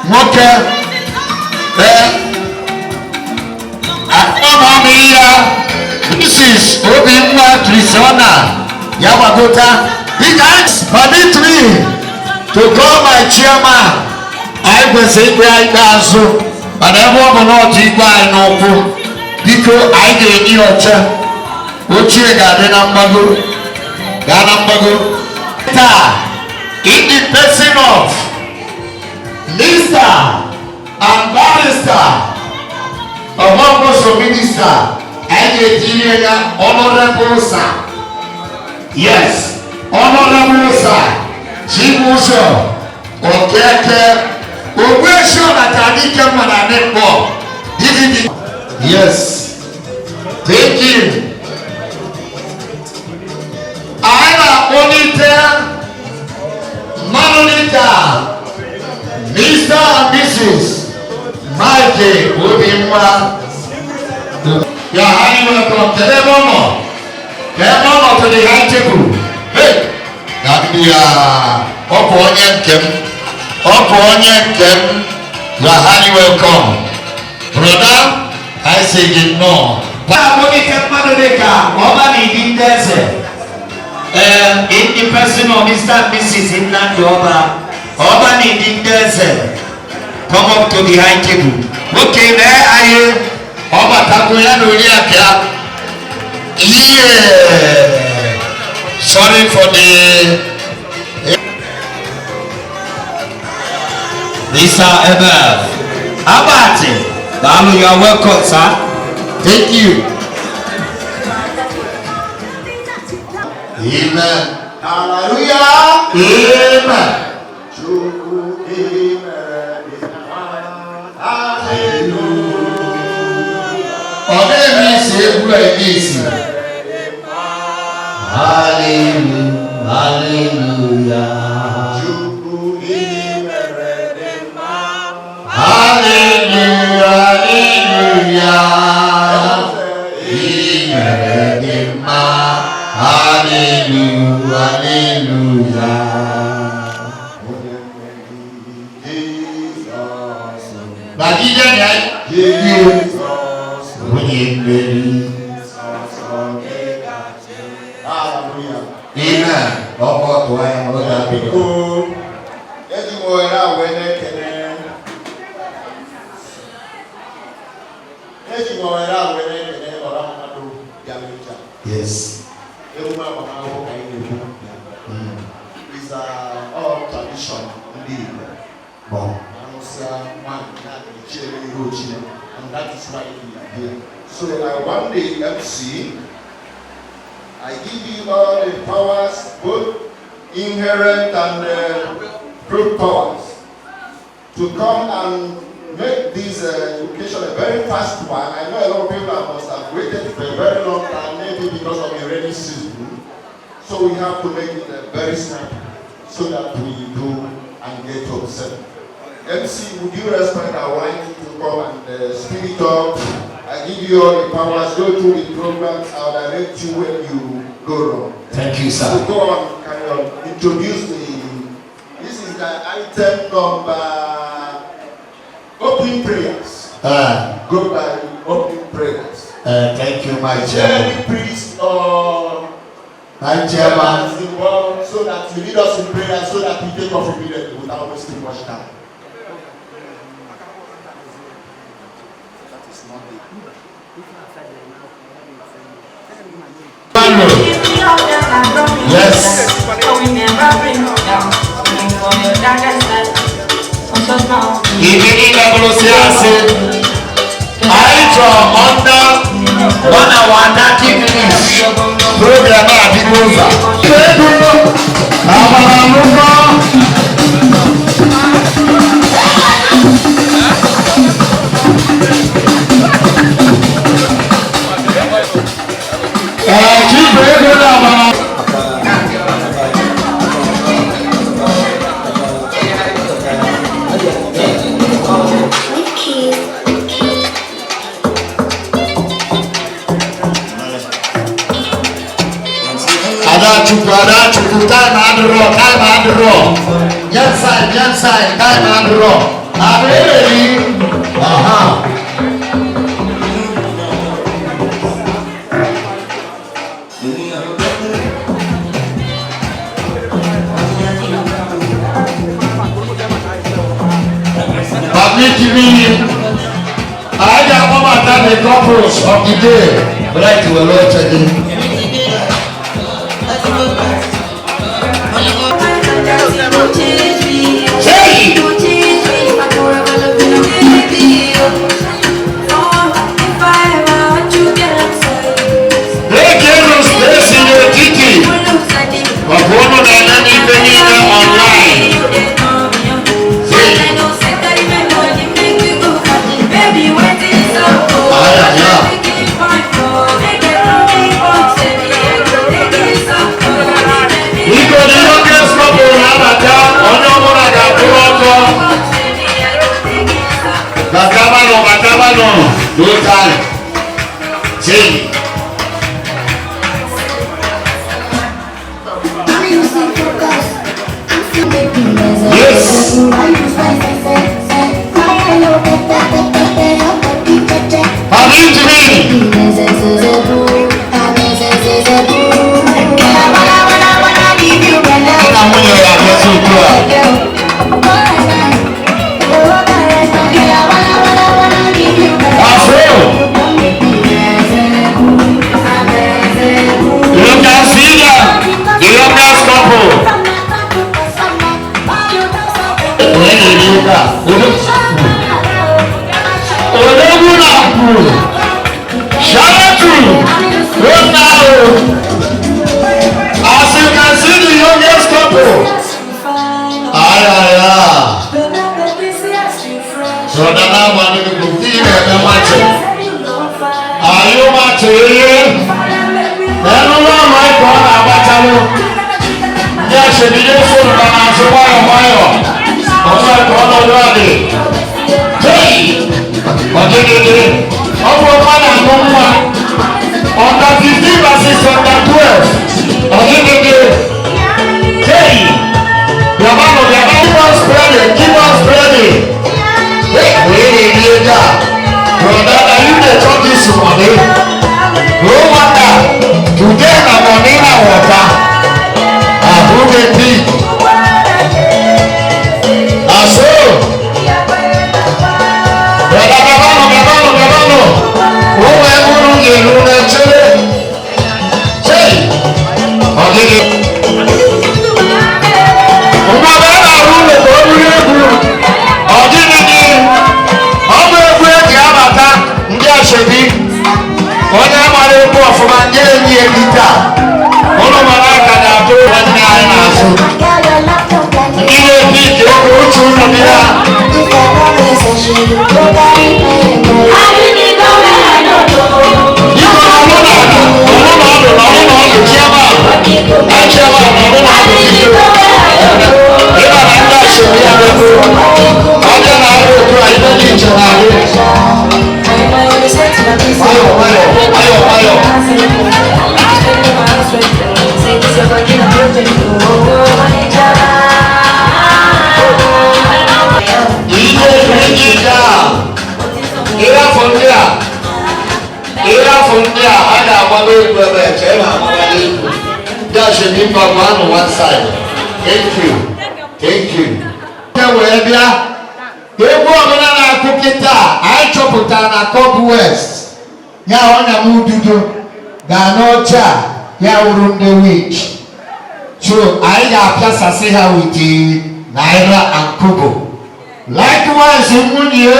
nwoke. Ee, akpọmọmị ya, Mrs. Obinwa Trisona, ya gbagota. Biko, permit me to call my chairman. Anyị kwesịrị ikpe ikpeazụ, mana ebe ọ bụ na ọtụ igwe anyị n'ụkwụ, biko anyị ga-enye ya oche. Ochie ga-adị na mgbago, gaa na mgbago taa, in the person of Mr. and Barrister Ọmọkóso Minister. Anyị ga-etinye ya Honorable Sir. Yes, Honorable Sir Chibuzo Okeke Ogbueshi Ọnata Dike mma na Mkpọ DVD. Yes, thank you. Anyị na-akpọlite mmadụ dịka Mr. and Mrs. Mike Obinwa ya. Highly welcome. Kedu ebe ọ nọ? Ka ebe ọ nọ to the high table. Hey, na ndị a, ọ bụ onye nke m, ọ bụ onye nke m. You are highly welcome, brother. I say gị nnọọ. Na-akpọlite mmadụ dịka ọba na idi ndị eze, in the person of Mr. and Mrs. Nnamdi Ọba, ọba na idi ndị eze, come up to the high table. Nwoke mee anyị ọ batakwu ya na oriakụ ya. Yeah, sorry for the Mr. Ebel Abati, daalụ, you are welcome, sir. Thank you. Amen. Hallelujah. Amen. Chukwu imere dị mma. Hallelujah. Ọ na-eme isi egwu a eme isi. Hallelujah, hallelujah. Chukwu imere dị mma. Hallelujah, hallelujah. Imere dị mma. Hallelujah, hallelujah. Onye mmeri Jizọs. Bagide na Jizọs. Onye mmeri. Sọsọ gị gachi. Hallelujah. Amen. Ọkọ tụọ ya ma ọ ga-abịa. Biko, eji m ohere a wee na-ekene, eji m ohere a wee na-ekene ọra mmadụ bịara ịja emume agbamakwụkwọ ka anyị na-ekwu ya. Is all tradition ndị Igbo. Bon. Arụsịa nwanyị na-echiere ihe ochie, and that is why we are here. So I want the MC, I give you all the powers, both inherent and group powers, to come and make this occasion a very fast one. I know a lot of people must have waited for a very long time, maybe because of the rainy season. So we have to make it very snappy so that we do and get to seven. MC, would you respect our right to come and speed it up? I give you all the powers, go through the programs, I'll direct you when you go wrong. Thank you, sir. So go on, carry on. Introduce the, this is the item number, opening prayers. Go by opening prayers. Thank you, my Is there chairman. any priest or My chairman. is involved so that you lead us in prayer so that we take off immediately without wasting much time? Yes. Ibi niile bụrụ si asị, anyị chọrọ under 1 hour 30 minutes program a bido ụzọ. Ego agbara alụkọ. Ee, Chibu ego na agbara. Adachukwu, Adachukwu, time adịrọ, time adịrọ. Yes sir, yes sir, time adịrọ. Adịrị. Aha. Permit me, I ga-akpọbata the couples of the day. Right, were oche gị. Breaking space n'etiti ọ bụ unu na-eme n'ife niile online. Biko the youngest couple na-abata, onye ọbụla ga-akwụrụ ọtọ. Batabanụ, batabanụ, no time. See. Yes. Permit me. Nna nwunye ya abịazi ugbu a. Afro. You can see them, the youngest couple. Onye na-eri ụka? Odogwu na kwuru. Sharatu. Nna o. As you can see, the youngest couple. Ay, ay, ay. Brother now, one of the good match. Are you matching? Ẹnu náà máa ń kọ́ ọ́nà àbájáwó. Ní àṣebíyé fóònù náà máa ṣe wáyọ̀ wáyọ̀. Ọ̀sán ẹ̀kọ́ ọlọ́dún àdè. Hey! Ọ̀gẹ́gẹ́dẹ́. Ọ̀pọ̀ ọ̀pá náà ló ń wá. Under 15 versus under 12. Ọ̀gẹ́gẹ́dẹ́. Hey! Bàbá mi bàbá keep on spreading, keep on spreading. Hey! Wait a minute. Brother, na you dey chop this money? No wonder. Today na money na water. Abu dey big. Na so. Brother, bàbá mi bàbá mi bàbá mi. Ụmụ eburu ga-eru n'echere. Hey! Ọgịnị. Ngwa bụ a na-arụ ụlọ ka ọ bụrụ egwu. Ọgịnị gị. Ọ bụ egwu eji abata ndị ashebi. Onye mara egwu ọfụma ndị enyi ya taa. Ụlọ mara aka na-atụ nwanne anyị n'azụ. Ndị na-ebi ike egwu uche ụlọ dị ha. Ihe Afọ ndị a a ga-agbaba egwu ebe a chee ma agbabala egwu. Ndị ashebi mba bụ anụ one side. Thank you. Thank you. Nke wee bịa, egwu ọbụla na-akụ kịta anyị chọpụtara na Cobb West ya ọnya m ududo ga n'oche a ya wụrụ ndị witch. So anyị ga-apịasasị ha with naira and kobo. Likewise, nwunye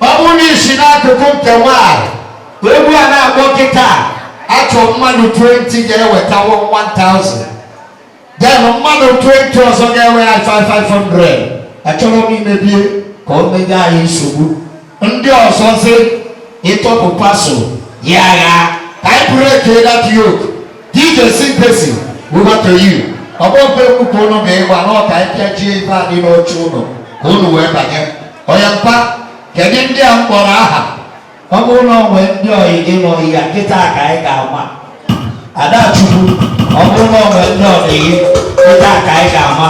ọ bụrụ na isi n'akụkụ nke nwaanyị, egwu a na-akpọ kịta, achọ mmadụ 20 ga-eweta 1000, then mmadụ 20 ọzọ ga-ewe ya 5500. Achọrọ m imebie ka o menye anyị nsogbu. Ndị ọzọ sị ịtọpụ pasụ ya agha ka anyị break that yoke. DJ Sympathy, over to you. Ọgbọ mpe nnukwu unu ga-ịgba n'ọka ịpịajie ife a dị n'oche unu ka unu wee banye. Onye mpa, kedu ndị a m kpọrọ aha? Ọ bụrụ na ọ nwee ndị oyi gị nọ ya kịta ka anyị ga-ama. Adachukwu, ọ bụrụ na ọ nwee ndị ọyị gị kịta ka anyị ga-ama.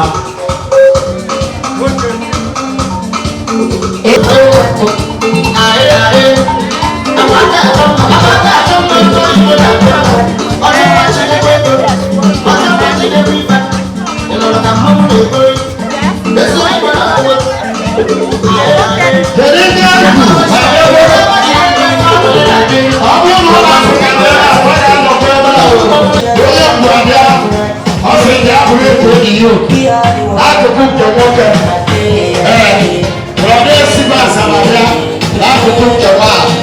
Kedu ndị ahụ? Ọ bụrụ na ụlọ akụ ka na ebe a, ọ ga-anọkọ ebe ahụ. Onye mgbe abịa, ọ sị ndị abụrụ etu enyi ya oku. N'akụkụ nke nwoke, ee, brother Esibe Asaba bịa n'akụkụ nke nwaanyị.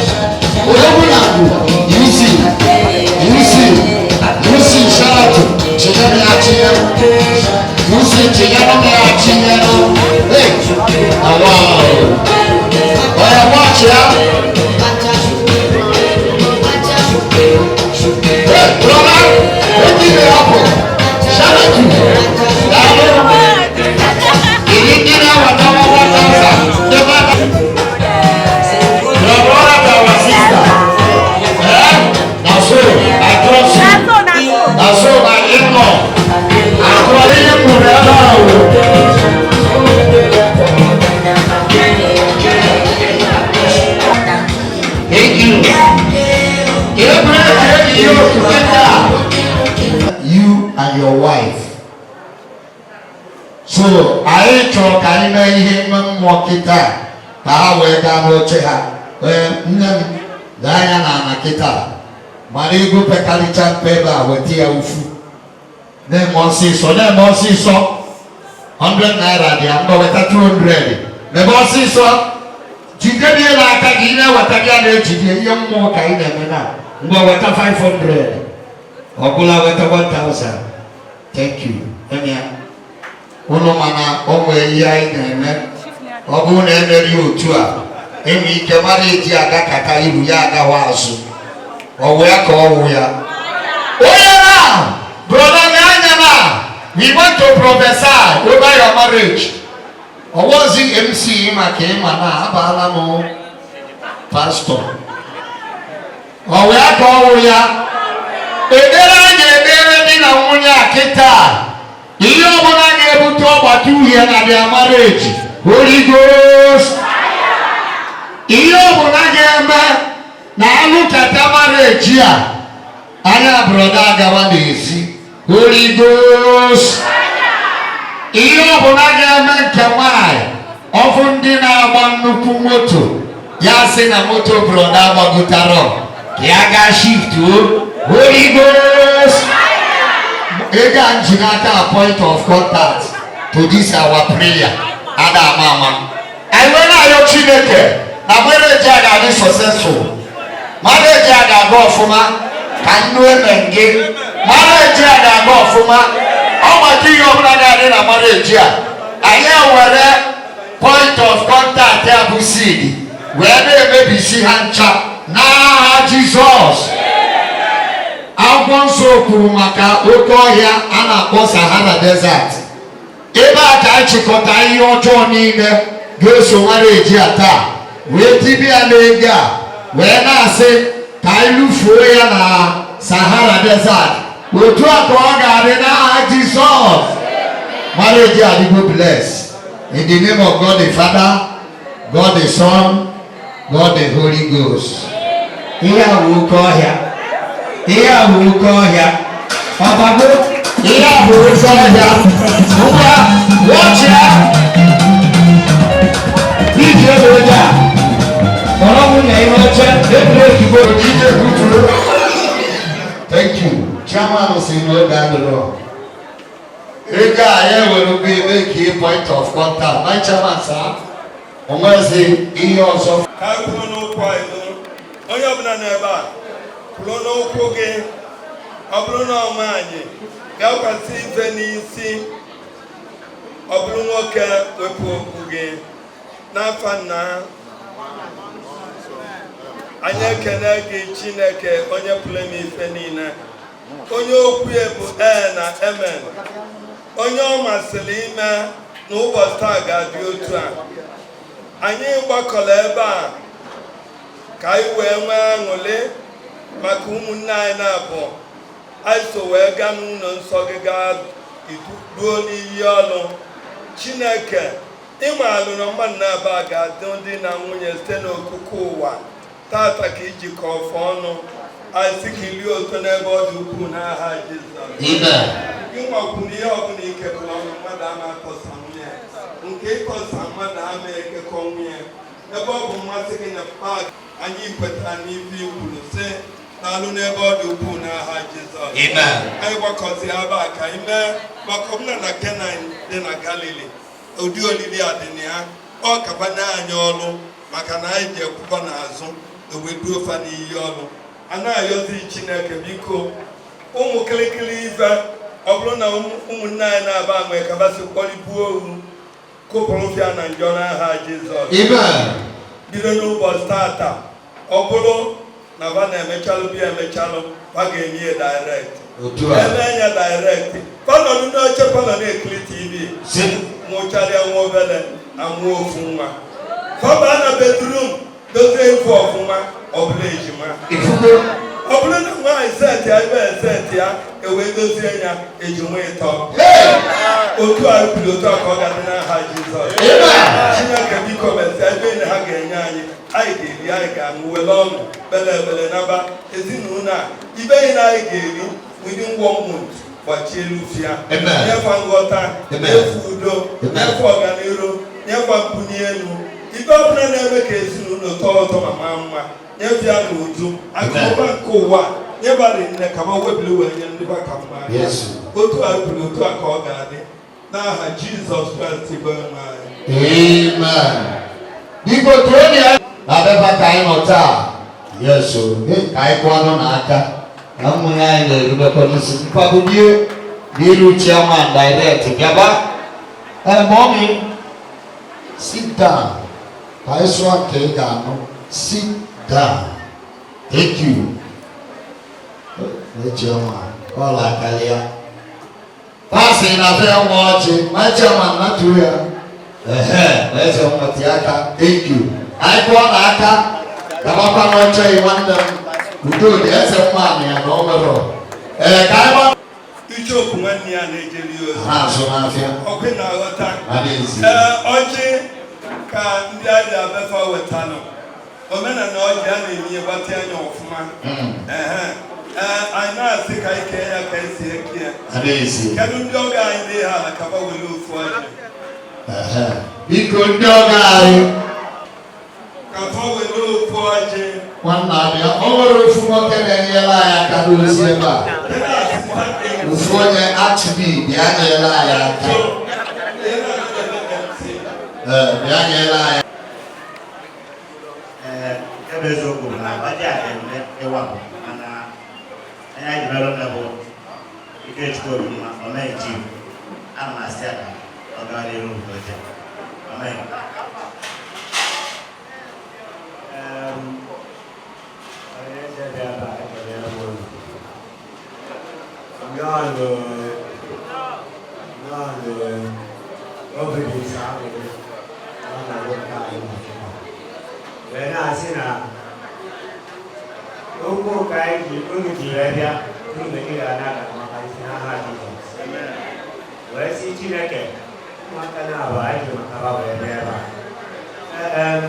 Odogwu na bụ UC, UC, UC Sharatu, chinyere ya chinyere. UC chinyere ya chinyere. Hey, awa. Oya watch ya. Hey, brother, wetin dey happen? Sharatu, daalụ. Ìdí ndị na-awata 1000, ndị mmadụ. Your brother to our sister. Eh? Na so, I trust you. Na so, my in-law. I trust you forever. Thank you. Abraham, you together. You and your wife. So, anyị chọrọ ka anyị mee ihe ime mmụọ kịta ka ha wee gaa n'oche ha. Ee, nne m, gaa anya na ana kịta mara ego pekarịcha mpe ebe a, weta ya ufu. Na-eme ọsịsọ, na-eme ọsịsọ. 100 naira dị ya mgbe, weta 200. Mebe ọsịsọ, jide ihe n'aka gị, ị na-eweta gị a na-ejide ihe mmụọ ka ị na-eme na mgbe weta 500 ọbụla, weta 1000. Thank you. Eme ụnụ, mana o nwee ihe anyị na-eme. Ọ bụrụ na emeri otu a, enwe ike mara eji aga kata iru ya agawa azụ. Ọ wee ka ọ wụ ya onye na brother na anya na we want to prophesy over your marriage. Ọwọzi MC maka ịma na abaala m pastor. Ọ wee ka ọ wụ ya ekpere a ga-ekpere di na nwunye a kịta, ihe ọbụla ga-ebute ọgbata uhie na their marriage, Holy Ghost, ihe ọbụla ga-eme na alụkata marriage a, anya brother agawa n'ezi, Holy Ghost, ihe ọbụla ga-eme nke nwanyị ọfụ ndị na-agba nnukwu moto, ya sị na moto brother agbagotara ka ya gaa shift o, Holy Ghost, ego a nji n'aka, point of contact to this our prayer, ada ama ama. Anyị wee na-ayọ Chineke na marriage a ga-adị successful, marriage a ga-aga ọfụma ka nnu eme gị, marriage a ga-aga ọfụma. Ọ maka ihe ọbụla ga-adị na marriage a, anyị ewere point of contact ya bụ seed wee na-emebisi ha ncha n'aha Jizọs. Akwụkwọ nsọ kwuru maka oke ọhịa a na-akpọ Sahara Desert. Ebe a ka achịkọta ihe ọjọọ niile ga-eso marriage a taa, wee tibia n'ego a, wee na-asị ka anyị lụfuo ya na Sahara Desert. Otu a ka ọ ga-adị n'aha Jizọs. Marriage adịgo blessed in the name of God the Father, God the Son, God the Holy Ghost. Ihe a bụ oke ọhịa. Ihe a bụ oke ọhịa. Ọbago, ihe a bụ oke ọhịa. Ngwa, wọchịa. Iji ebe onye a. Kpọrọ nwunye ihe oche, ebiri ozugbo. Ije kwuturu. Thank you. Chairman si n'oge adịrọ. Ego a ya ewere ugbo eme ka ị point of contact. My chairman, sir. O nwezi ihe ọzọ. Ka anyị kwụrụ n'ụkwụ anyị nụ. Onye ọbụla n'ebe a kwụrụ n'ụkwụ gị. Ọ bụrụ na ọ nwaanyị, gakwasị ife n'isi. Ọ bụrụ nwoke, wepụ okpu gị. N'afa nna, anyị ekene gị, Chineke onye pụrụ ime ife niile, onye okwu ya bụ ee na amen, onye ọ masịrị ime na ụbọchị taa ga-adị otu a. Anyị gbakọrọ ebe a ka anyị wee nwee aṅụrị maka ụmụnne anyị na-abụ anyị so wee gaa n'ụlọ nsọ gị, gaa ruo n'iyi ọlụ. Chineke, ịma alụ na mmadụ na-aba ga-adị ndị na nwunye site n'okụkụ ụwa. Tata ka ijikọ ọfọ ọnụ, anyị sị ka ilie ụtọ n'ebe ọ dị ukwuu n'aha Jizọs. Amen. Ịnwakwu na ihe ọbụla ikekọrọ ọnụ, mmadụ ama akọsa nwunye nke ịkọsa, mmadụ ama ekekọ nwunye. Ebe ọ bụ mmasị gị na pak, anyị kwetara n'ife i kwuru, sị n'alụ n'ebe ọ dị ukwuu n'aha Jizọs. Amen. Anyị gbakọzi ebe a ka anyị mee maka ọbụla na Kenan dị na Galili, ụdị olili a dị na ya. Ọ kabanye anyị ọlụ maka na anyị ji ekwuba n'azụ eweduo fa n'iyi ọlụ. A na-ayọzi Chineke, biko, ụmụ kịlịkịlị ife, ọ bụrụ na ụmụnne anyị na-aba nwee kabasị kpọlibuo owu, kụpụrụ fịa na njọ n'aha Jizọs. Amen. Bido n'ụbọchị tata, ọ bụrụ na va na-emechalụ bịa emechalụ, va ga-enye ya direct. Otu a. Eme anya direct, panọdụ n'oche palọ na-ekiri TV, nwụcharịa nwa obere, amụọ ofu nwa, fọba na bedroom, dozie ife ọfụma, ọ bụla ejima. Ọ bụrụ na nwaanyị set ya ebe set ya, ewee dozie ya, ejima ịtọ. Otu a kwuru, otu a ka ọ ga-adị n'aha Jizọs. Chineke, biko, mesịa ebe niile ha ga-enye anyị, anyị ga-eri, anyị ga-aṅụ, were ọṅụ kpere ekpere naba ezinụlọ a. Ibe niile anyị ga-eri within one month, gbachie elu ya. Amen. Nyefa nghọta. Amen. Nyefe udo. Nyefe ọganiru. Nyefa mbunye elu. Ibe ọbụla na-eme ka ezinụlọ tọọ ụtọ ma maa mma, nyefe ya n'uju. Akụnụba nke ụwa nyebara nne ka ma webili wee nye ndị ba ka mma. Yes. Otu a kwuru, otu a ka ọ ga-adị n'aha Jizọs Kraịst bụ Onyenwe anyị. Amen. Biko tụọ ya na beba ka anyị nọ taa. Yes o, ka anyị kụọ anụ n'aka na ụmụnne anyị na-erubekwa n'isi mkpagidie n'iru chairman direct bịaba. Ee, mommy, sit down. Ka anyị sụọ nke ị ga-anụ. Sit down. Thank you. Ee, chairman, kọla akarịa. Pasị na fe nwa ọchị, my chairman na tụrụ ya. Ehe, eze nwetị aka. Thank you. Anyị kụọ n'aka, gabakwa n'oche gị, nwanne m. Udo dị, eze nwaanyị ya na o nwere. Ee, ka anyị gba Icheokwu nwanne ya na-ejeri ya ozi. Ha azụ n'afịa. Ọkụ na-aghọta. Ha na-ezi. Ee, ọjị ka ndị abịa befa wetanụ. Omenala ọjị a na-eme ihe gbatị anya ọfụma. Ehe. Ee, anyị na-asị ka anyị kee ya ka esi eke ya. Ha na-ezi. Kedu ndị ọgọ anyị dị ha ala ka fa were ofu ọjị? Ehe. Biko, ndị ọgọ anyị. Ka fa were ofu ọjị. Nwanne abịa, o nwere ofu nwoke na-enyere anyị aka n'ozi ebe a. Ofu onye Achịbi, bịa nyere anyị aka. Ee, bịa nyere anyị. Ee, nke bụ eziokwu bụ na ọjị a ga-eme ịwapụ, mana anya ji merụ nne bụ Ikechukwu Obimma omee chief. Ana m asị ya ka ọ gawa n'iru nke ọjị omee. Onye eze bịa ebe a, ekelere m unu. Nnọọ, nnọọ, obi dị nsọ aṅụrị n'ọnọdụ nke anyị nọ kịta. Wee na-asị na okwu nke anyị ji unu ji wee bịa, unu megide ya n'aka maka isi n'aha Jizọs. Wee sị Chineke, ụmụaka na-abụ anyị ji maka ha wee bịa ebe a. Ee,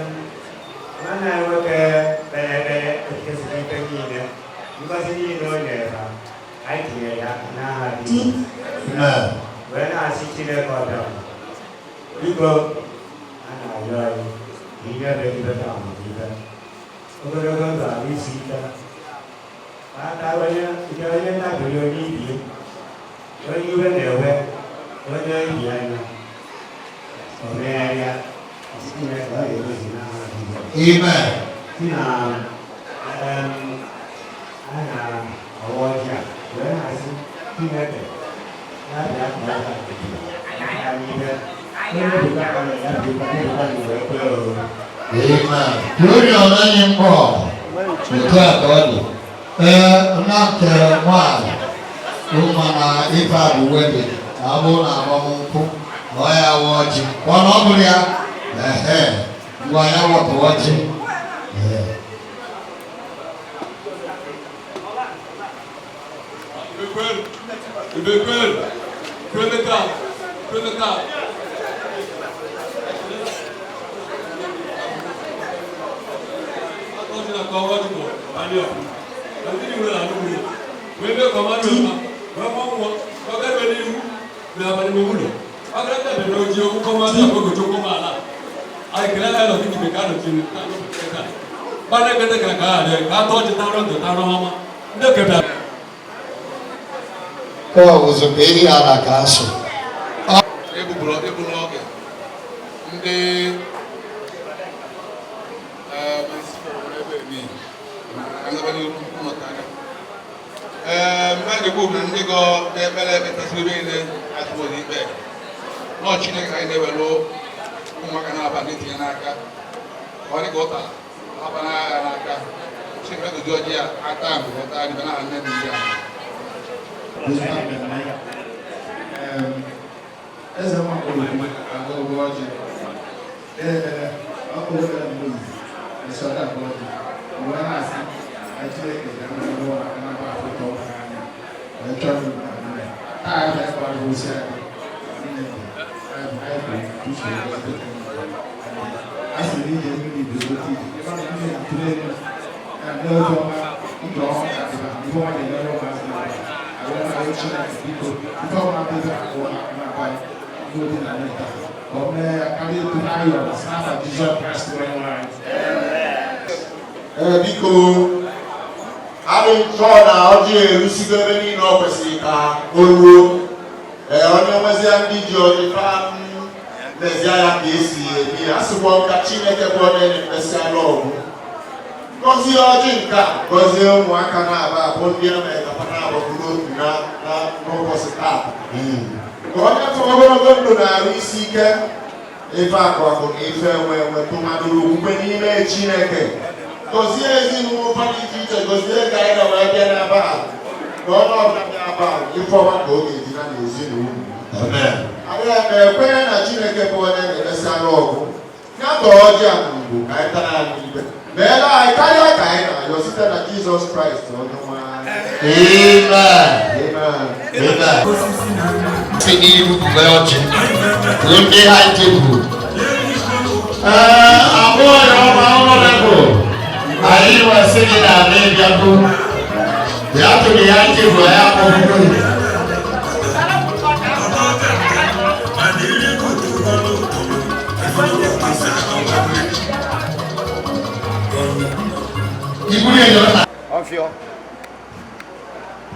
nwanne anyị nwoke kpere ekpere okike siri. ife amamihe ogologo ndụ ahụ isi ike aka onye nke onye ntabiri onye ibi onye iwe na-ewe onye ibi anya o megharịa Chineke ọ ga-edozi n'aha Jizọs. Amen. Si na a na-awa ọjị a wee na-asị Chineke ya bịa ka ọ ga n'ihe onye bụkwa ya bụkwa bụkwa na wee kwee o. Amen. Glory onye mbọ. Otu a ka ọ dị. Ee, na nke nwaanyị, ụma na ife a bụ wedding, na ọ bụrụ na agbamnkwụ, na ọ ya awa ọjị. Ọ na ọ bụrụ ya, ehe, ngwa ya wepụ ọjị. Ee. Ibekwelu, Kweneta, Kweneta. Ọ bụzikwa ihe ala ka asụ. Egbuburu egburu oge ndị ee a ga-ekwu na ndị gọ ekpere ekpetasịrị ebe niile atụrụ ikpe nọọ Chineke anyị na-ewelu ụmụaka na-aba na-etinye n'aka ka ọ dị ka ụtara aba n'agha n'aka Chineke goji ọjị a ata mgbe ọta dị na nne na ya. Eze nwa olùkwu agụgụ ọjị ee ọkụ were mbụ esi ọda bụ ọjị wee na-asị na Chineke ji ama ebe ụmụaka na-aba afụta ọkụ anya wee chọọ ndụ na nne taa abịa ịkwara osi anyị nne dị anyị bụ usoro a sị na ije mmiri bụ ezigbote ije ebe na mmiri na-atụrụ elu na ndị ofe ọma ndụ ọma ka dịba ife ọma ga-enyere ụmụazị na awụ na Chineke biko ife ọma bụ ife akụ ụmụaka na-aba ndị na nwunye taa ka o mee ya karịa etu ha yọrọ si n'afa Jizọs Kraịst onye nwe anyị. Ee, biko adị nchọ na ọjị erusigo ebe niile ọ kwesịrị ka o ruo. Ee, onye nwezie ndị ji ọjị fa lezie ya ka esi eme ya. Asịkwa ka Chineke bụ onye na-ekpesịala ọgwụ gọzie ọjị nke a, gọzie ụmụaka na-aba abụ ndị a mere ka ha na-agbapụrụ otu na n'ụbọchị taa, ka onye fọrọ ogologo ndụ na-arụ isi ike ife akụ akụ na ife enwe enwe tụmadụrụ okwukwe n'ime Chineke. Gọzie ezinụlọ ụfa dị iche iche, gọzie ka anyị na wee bịa n'ebe a, ka onye ọbụla bịa ebe a ife ọma ka ọ ga-eji na n'ezinụlọ. Amen. Anyị na-ekwenye na Chineke bụ onye na-emesara ọgụ ya tọọ ọjị a na ugwu ka anyị tara anyị ibe meere anyị karịa ka anyị na-arịọ site na Jizọs Kraịst onye nwe anyị. Amen. Amen. Amen. Si n'ihu bube ọjị. Ndị high table. Ee, abụọ ya ọma honorable. Anyị wee sị gị na ala ịbịago. Bịa tụrụ ya table ya akpọgbugo. Iburu enyo na. Ọfịọ.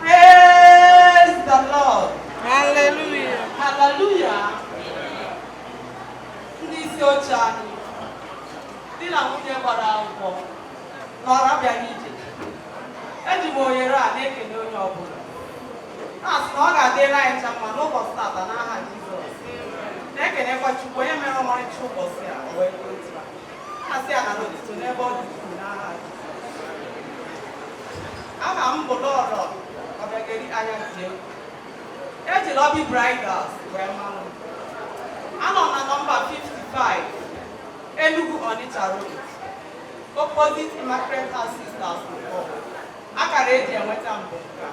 Praise the Lord. Hallelujah. Hallelujah. Ndị isi oche anyị, di na nwunye gbara akwụkwọ n'ọrụ abịaghị ije. Eji m ohere a na-ekele onye ọbụla. Na-asị na ọ ga-adịrị anyị ncha mma n'ụbọchị tata n'aha Jizọs. Na-ekelekwa Chukwu onye mere ọmarịcha ụbọchị a o wee dị otu a. Na-asị ya na n'otuto n'ebe ọ dị ukwuu n'aha Jizọs. Aha m bụ Lọlọ Ọbịageli anya dị egwu. Eji Lobby Bridals wee manụ. Anọ na nọmba 55 Enugu Onitsha Road, opposite Immaculate Heart Sisters Nkpor. Akara eji enweta mbụ nke a: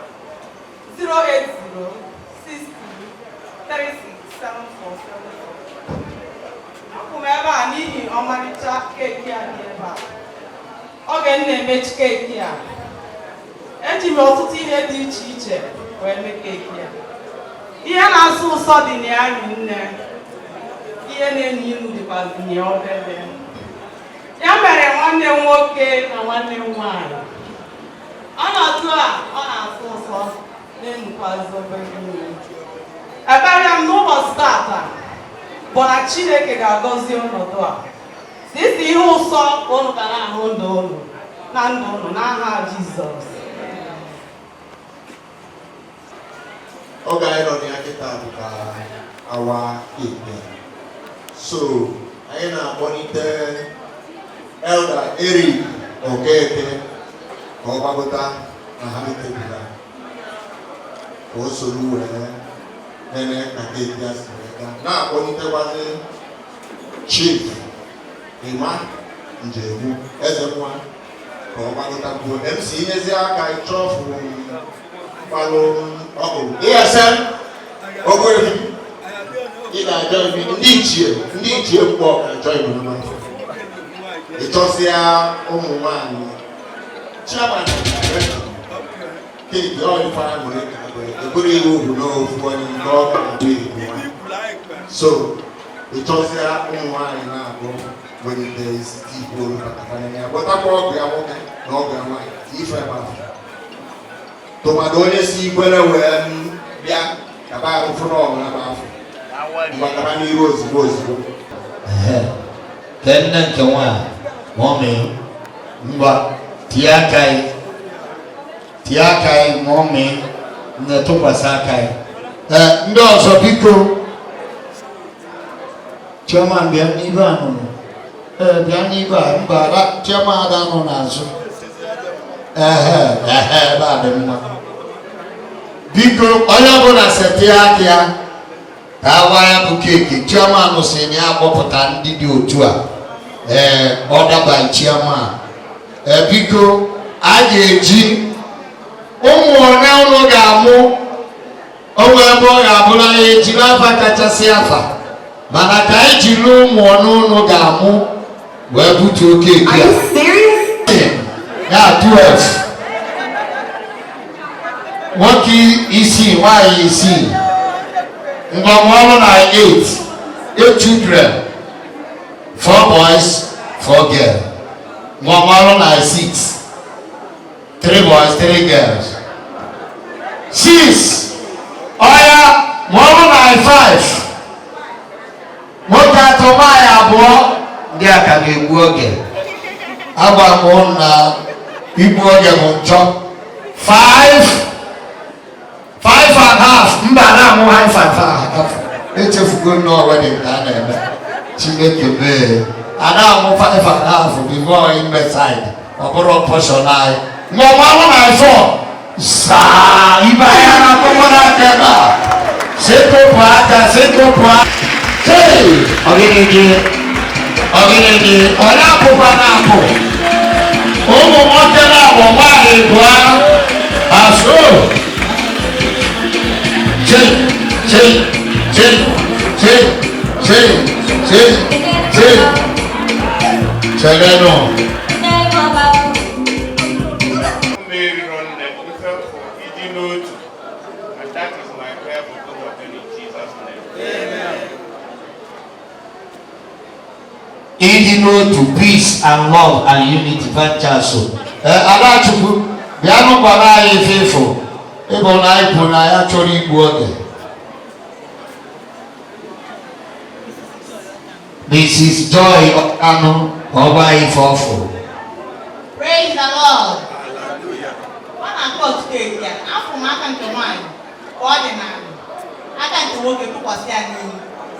08062367474. Akwụ m ebe a n'ihi ọmarịcha keeki a dị ebe a. Oge m na-emechi keeki a, eji m ọtụtụ ihe dị iche iche wee mee keeki a. Ihe na-asọ ụsọ dị na ya nne, ihe na-enyi ilu dịkwazi na ya obere. Ya mere Nwanne m nwoke na nwanne m nwaanyị, ọnọdụ a ọ na-asọ ụsọ na-enukwazi obere mmiri. Ekpere m n'ụbọchị tata bụ na Chineke ga-agọzi ọnọdụ a sisi ihe ụsọ ka unu ga na-ahụ ndụ unu na ndụ unu n'aha Jizọs. Oge anyị nọ na ya kịta bụ ka awa cake. So anyị na-akpọlite Elder Eric Okeke ka ọ gbagota na ha table a ka o soro wee nene ka cake ya si wee gaa, na-akpọlitekwazi Chief Emma Njegbu eze nwa ka ọ gbagotakwuo. MC, nyezi aka ịchọfụ mkpalụ ọgụ ESN Ogbuefi, ị ga-ajọ imi ndị ichie, ndị ichie mkpọ ga-ajọ imi n'afọ ịchọsịa ụmụ nwanyị. Chairman, cake ọ ife aṅụrị ka abụ eburu iwu bụ n'ofu onye nke ọ ga-abụ ebu. So ịchọsịa ụmụ nwanyị na-abụ welite isi igwe olu maka ya gwatakwa ọgụ ya nwoke na ọgụ ya nwaanyị ife ebe afọ, tụmadụ onye si ikwere wee bịa kaba arụfụ n'ọgụ na afọ mgbakaba n'iru ozugbo ozugbo. Ke nne nke nwaanyị, mummy, ngwa, tie aka gị, tie aka gị, mummy, nne, tụkwasị aka gị. Ee, ndị ọzọ, biko, chairman, bịa n'ibe a nụrụ. Ee, bịa n'ibe a. Mba, chairman ada nọ n'azụ. Ehe, ehe, ebe a dị mma. Biko, onye ọbụla setịa aka ya ka awa ya bụ cake. Chairman si na ya akpọpụta ndị dị otu a. Ee, order by chairman. Ee, biko, a ga-eji ụmụ one ụlọ ga-amụ onwe ebe ọ ga-abụla ya ejiri afa kachasị afa, mana ka anyị jiri ụmụ one ụnụ ga-amụ wee butuo cake a ya. 12, nwoke isii, nwaanyị isii. Ngwa, mụọlụ na 8, 8 children, 4 boys, 4 girls. Ngwa, mụọlụ na 6, 3 boys, 3 girls, 6. Ọya, mụọlụ na 5, nwoke atọ, nwaanyị abụọ. Ndị a ka ga-egbu oge. Agwa m ụnụ na igbu oge bụ njọ. 5, 5 and half. Mba, na-amụ 5 and half. Echefugo nnọọ wedding ka a na-eme. Chineke mee a na-amụ 5 and half before ime side ọ bụrụ portion anyị. Ngọmalụ na 4 saa ibe anya na akwụkwọ n'aka ebe a. Sekopụ aka, sekopụ aka. Hey, ọgịnị dị, ọgịnị dị? Onye apụkwa na-apụ. Ụmụ nwoke na-abụ, nwaanyị bụọ asụ. Che, che, che, che, che, che, che, cherenụ. Meriro nne ife bụ ịdị n'otu, and that is my prayer for both of them in Jesus' name. Ịdị n'otu, peace and love and unity vanchaso. Ee, Adachukwu, bịanụ gwara anyị ife ịfụ ịbụ na anyị kwuru na ya chọrọ igbu oge. Mrs. Joy Ọkanụ, ka ọ gwa anyị ife ọfụ. Praise the Lord. Ọ na-akọ otu cake a, afọ m aka nke nwaanyị ka ọ dị n'ala, aka nke nwoke tụkwasị ya n'elu.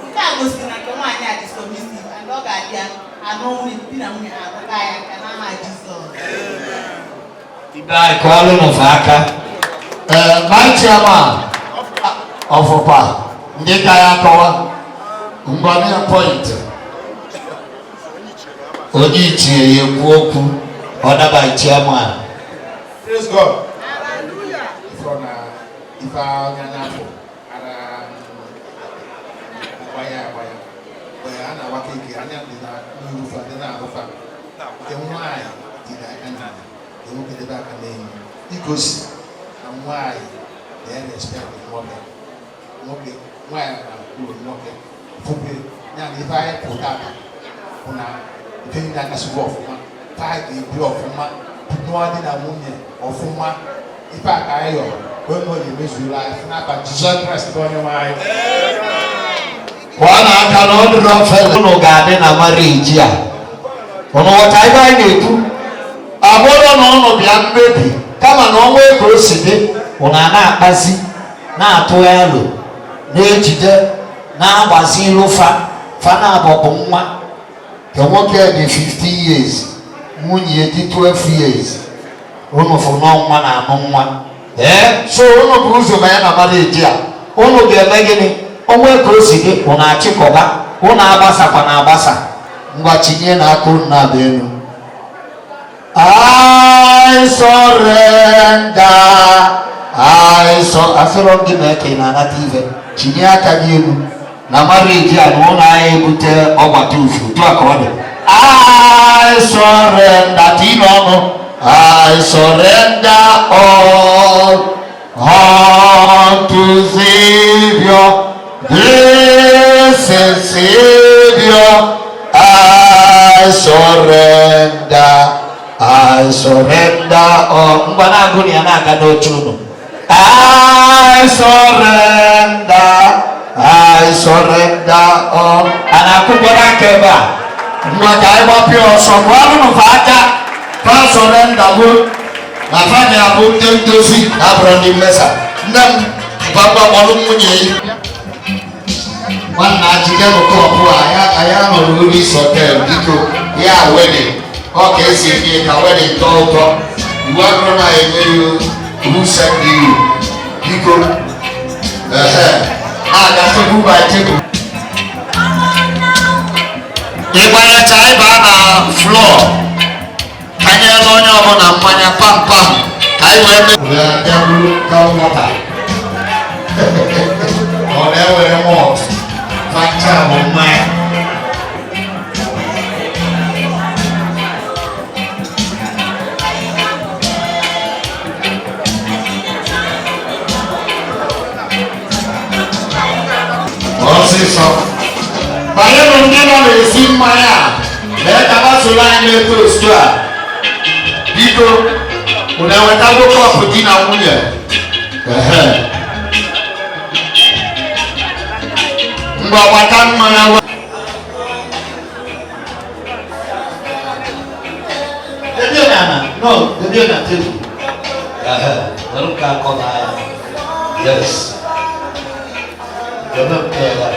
Nke a gosiri na nke nwaanyị a dị submissive and ọ ga-abịa anụ nwunye di na nwunye ha akụta ya aka n'aha Jizọs. Ibe anyị kụọlụ n'ofe aka. Ee, my chairman, ọfụkwa ndị ka ya akọwa ngwa na point onye ichie ya ekwu okwu. Order by chairman. Praise God. Ifro na ife anya n'afọ ara agbaya agbaya mgbe a na-awa cake, anya dị na n'iru fa, dị na-arụfa. Nke nwaanyị tiri aka n'ala, nke nwoke debe aka n'elu, igosi na nwaanyị na-respect nwoke, nwoke nwaanyị na kwuru nwoke fụkwe ya na ife anyị pụta aka bụ na ife niile agasịgo ọfụma. Fa ga-ebi ọfụma, nụọ di na nwunye ọfụma. Ife a ka anyị yọrọ ka onye ọ ga-emezuru anyị site n'afa Jizọs Kraịst bụ onye nwe anyị. Kwa na-aka na ọ dịrọ mfe unu ga-adị na marriage a. Unu ghọta ebe anyị na-ekwu? Abụrụ na unu bịa mmebi, kama na ọnwa ego o si dị, unu a na-akpazi, na-atụ elo, na-ejide, na-agbazi ilu fa, fa na-abọ bụ nwa. Nke nwoke dị 15 years, nwunye dị 12 years. Unu fụ na nwa na-amụ nwa. Ee, so unu bụ ụzọ ma ya na marriage a. Unu ga-eme gịnị? Onwe ka o si dị, unu achịkọba, unu agbasakwa na agbasa. Ngwa tinye na aka unu na-abịa elu. I surrender. I so asọrọ m gị mee ka ị na-anata ife. Tinye aka gị elu. Na marriage a na ụlọ anyị ebute ọgbata ufu. Otu a ka ọ dị. I surrender. Tinye ọnụ. I surrender all unto Savior. This is Savior. I surrender. I surrender all. Ngwa na-agụ na ya na-aga n'oche unu. I surrender. I surrender all. A na-akụkọ n'aka ebe a. Ngwa ka anyị gbapịa ọsọ. Kụọrụnụ fa aka. Fa surrender bụ na fa na-abụ ndị ndozi na abụrụ ndị mmesa. Nne m gbagba kpọrọ nwunye ya. Nwanna jidenụ kọpụ a, anyị anọrọ ori hotel biko ya wedding. Ọ ka esi eme ka wedding tọọ ụtọ. Iwu agụrụ na eme ya who send you biko. Ehe, na-aga table by table. Ịgbanyecha ịba na floor. Kanyela onye ọbụla mmanya pam pam ka anyị wee mee. Wee bịa buru cow water. Ọ na-ewere malt. Fanta bụ mmanya. Ọsịsọ. Banyenụ ndị nọ na-esi mmanya a, mee ka ha soro anyị mee toast a. Biko, unu enwetago kọpụ di na nwunye? Ehe. Ngwa gbata mmanya wa. Debie na ana. No, debie na tebụl. Ehe, were nke akọ na ya. Yes. Debe nke ya.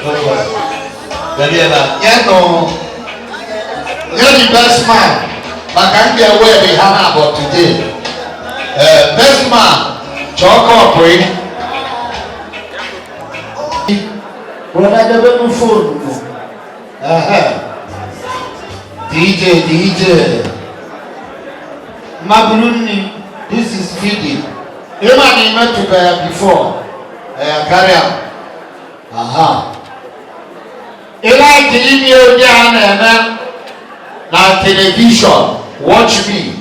Don't worry. Debie na. Nye nụ. Nye the best man. Maka ndị ewed ha na-abọ today. Ee, best man, chọọ kọpụ ị. Brother, debe m phone mụ. Ehe. DJ, DJ. Mabuluni, this is feeding. Ịma na imetụbe ya before. Ee, karịa. Aha. Ị like ime ụdị a na-eme na television, watch me.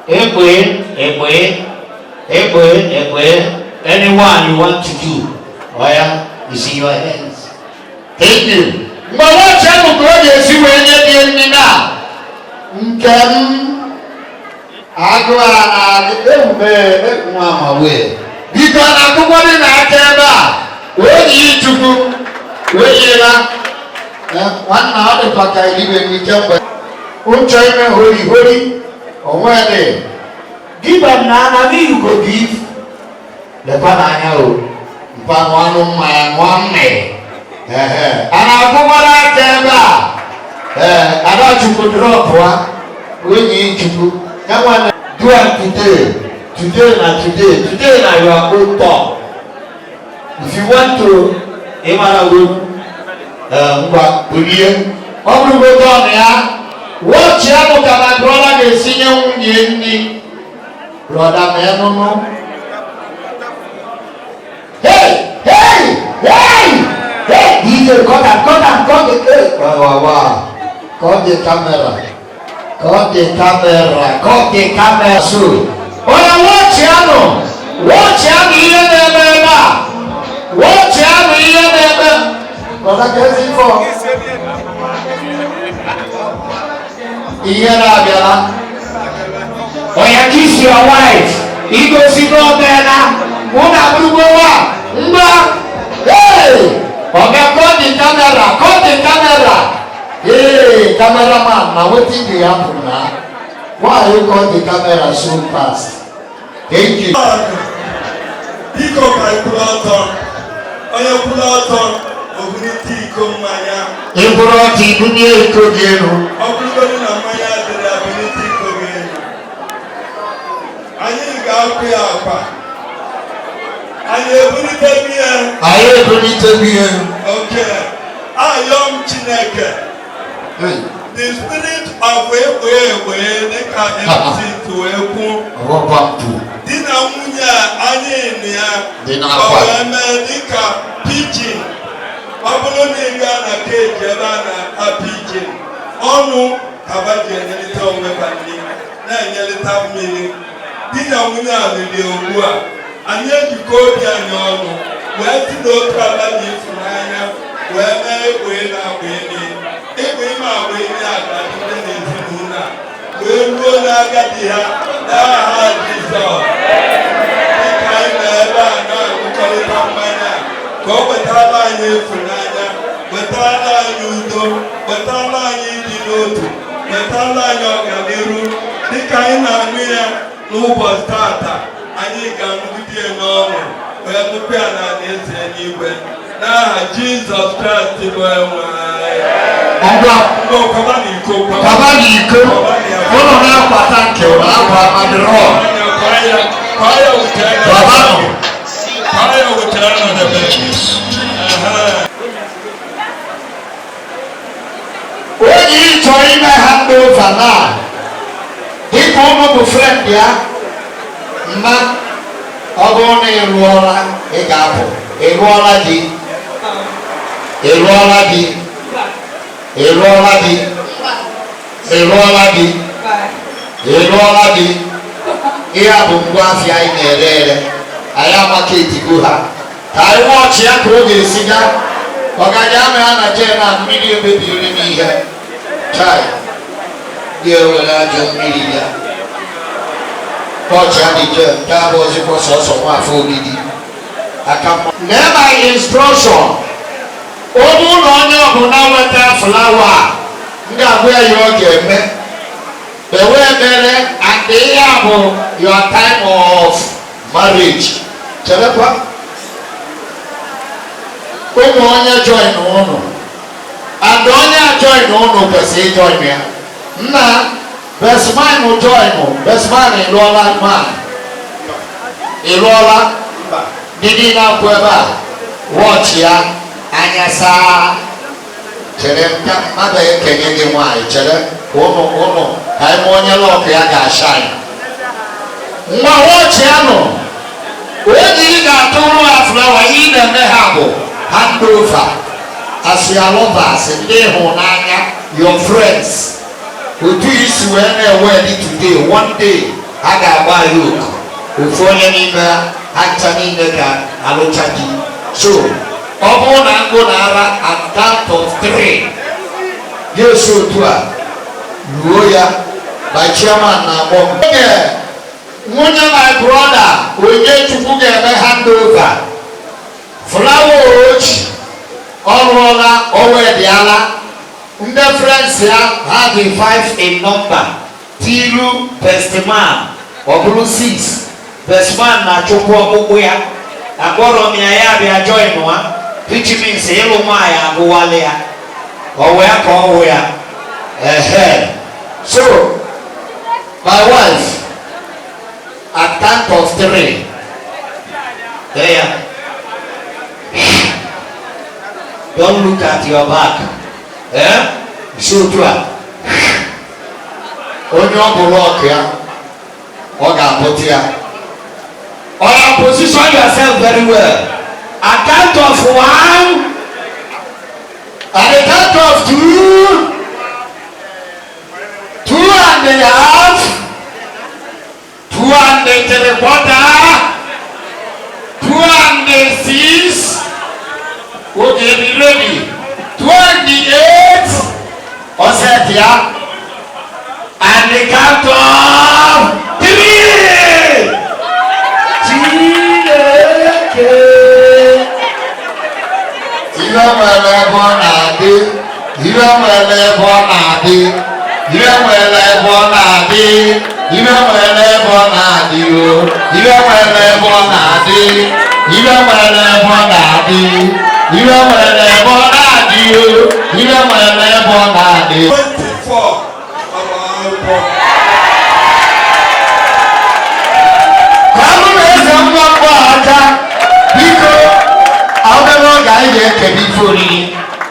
Egbe, egbe, egbe, egbe. Anyone you want to do. Oya, is in your hands. Thank you. Mgbe watch ahụ ka ọ ga-esi wee nye gị nri na nke m agụụ a na-adị ewume ewu ama wee. Biko a na-akụkọ dị n'aka ebe a. Onye Chukwu onye na nwanna ọ dịkwa ka eribe nri kemgbe. Ụchọ ime hori hori onwe dị. Give am na na me you go give. Lekwa n'anya o. Mpa ṅụọ anụ mmanya ṅụọ mmiri. Ehe. A na-akụkwara aka ebe a. Ee, Adachukwu drọpụ a. Onye Chukwu. Ya nwanne do am today. Today na today. Today na your own talk. If you want to, ịmara wo ngwa bulie. Ọ bụrụgodo ọnụ ya. Wọchị ahụ ka my brother ga-esi nye nwunye nri. Brother mee nụnụ. Hey! Hey! Hey! Hey! DJ, cut am, cut am, cut the cake. Wow, wow, wow. Cut the camera. Cut the camera. Cut the camera. So, onye wọchị ahụ. Wọchị ahụ ihe na-eme ebe a. Wọchị ahụ ihe na-eme. Brother, ka ezi ife ọ. Ihe na-abịala. Oya, kiss your wife. Igosi n'omeela. Unu abụrụgo nwa. Ngwa. Hey! Oga, call the camera, call the camera. Hey, cameraman, na wetin dey happen na? Why you call the camera so fast? Thank you. Biko, ka anyị kwụrụ ọtọ. Onye kwụrụ ọtọ, o bulite iko mmanya. Ị bụrụ ọtọ, ibunye iko gị elu. Ọ bụrụgodị na mmanya adịrị ya, bulite iko gị elu. Anyị ga-akwụ ya akwa. Anyị ebulite ya. Anyị ebulite gị elu. Oke ayọ m Chineke, the spirit of ekwe ekwe, dịka MC wee kwu, Rọba mpu. Di na nwunye a, anyị nụ ya Dị ọ n'akwa. Wee mee dịka pigeon. Ọ bụrụ na ị gaa na keji ebe a na-ata pigeon, ọnụ ka ba ji enyelite onwe ha nri, na-enyelite mmiri. Di na nwunye a lụrụ ugbu a, anyị ejikọ obi anyị ọnụ wee si n'otu ala na ịfụnanya wee mee egbe na agba imi, egbe ime, agba imi a ga-adịgide n'ezinụlọ a wee ruo n'agadi ha, n'aha Jizọs. Dịka anyị nọ ebe a na-aṅụkọrịta mmanya a, ka o wetara anyị ịfụnanya, wetara anyị udo, wetara anyị ịdị n'otu, wetara anyị ọganiru. Dịka anyị na-aṅụ ya n'ụbọchị tata, anyị ga-aṅụgide ya n'ọṅụ wee ṅụkwa ya na eze eluigwe, n'aha Jizọs Kraịst bụ enwe anyị. Ngwa. Ngwa, kwaba na iko. Kwaba na iko. Ụlọ na-akwata nke ụlọ akwa amadịrọ. Kwabanụ. Kwaa ya wutere nọdebe. Ehe. Onye ị chọrọ ime hand over na dịka ụmụ bụ friend ya mma, ọ bụrụ na ị lụọla, ị ga-apụ. Ị lụọla di? Ị lụọla di? Ị lụọla di? Ị lụọla di? Ị lụọla di? Ihe a bụ ngwa afịa anyị na-ere ere. Anyị amaka etigo ha ka anyị wọchị ya ka ọ ga-esi gaa. Ọ gaghị ama ya na jee na mmiri emebiri m ihe chai dị, ewere ajọ mmiri ya ọchị adị jee. Nke a bụ ozikwa sọsọ nwafọ Ogidi aka mma. Lee my instruction. Ọ bụrụ na onye ọbụla nweta flower a, m ga-agwa ya ihe ọ ga-eme. Kpewe ekpere, and ihe a bụ your time of marriage. Cherekwa, ụmụ onye join ụnụ, and onye a join ụnụ kwesịrị ịjoin ya. Nna best man join. Best man, ị lụọla man? Ị lụọla? Ndị niile akwụ ebe a, wọchị ya anya saa. Chere nka mmadụ ekenye gị nwaanyị. Chere ka ụnụ ụnụ ka anyị ma onye luck ya ga-ashine. Nwa, wọchị ya nọ. Onye ị ga-atụrụ ha flower, ị na-eme ha bụ hand over as your lovers, ndị ịhụnanya, your friends. Otu isi wee na-ewe dị today, one day ha ga-agba ya oku. Ofu onye n'ime ha, ha ncha niile ga-alụcha di. So ọ bụrụ na ngụ na ara, at count of three, ya esi otu a ruo ya by chairman na-akpọ m. Oge nwunye my brother onye Chukwu ga-eme hand over flower ochi, ọ rụọla, o wedịala. Ndị friends ya, ha dị five in number, tiru best man, ọ bụrụ six. Best man na-achụkwu ọkpụkpụ ya. Akpọrọ m ya, ya bịa join nwa, which means ịlụ nwaanyị agụwala ya. Ọ wee ka ọ wụ ya. Ehe, so my wife, at count of three, there, don't look at your back, eh? Si otu a, onye ọ bụla ọkụ ya, ọ ga-apụta ya. Oya, position yourself very well. At count of one, at the count of two, two and a half, two and a three quarter, two and a six. Okay, be ready. 28. Ọsẹ tìá. At the count of three. Chineke. Ihe nwere ebe ọ na-adị, ihe nwere ebe ọ na-adị, ihe nwere ebe ọ na-adị, ihe nwere ebe ọ na-adị o, ihe nwere ebe ọ na-adị, ihe nwere ebe ọ na-adị, ihe nwere ebe ọ na-adị o, ihe nwere ebe ọ na-adị. 24 agbamakwụkwọ. Ka ọ na-eze nwa mgbọ aka, biko, obere oge anyị ga-ekebe ife oriri.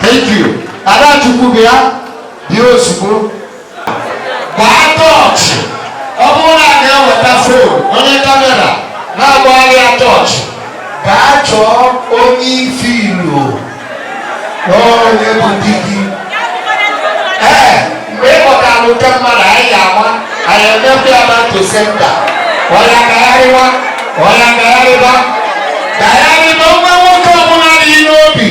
Thank you. Adachukwu, bịa, bịa ozugbo. Gbaa tọọchị. Ọ bụrụ na a ga-eweta phone, onye camera na-agbagharị ya tọọchị. Gaa chọọ onye ife ilo, onye bụ di gị. Ee, mgbe ị kpọtara oke mmadụ, anyị ga-ama, anyị emekwa ya back to center. Ọya gagharịwa, ọya gagharịba, gagharịba. Nwa nwoke ọbụla dị n'obi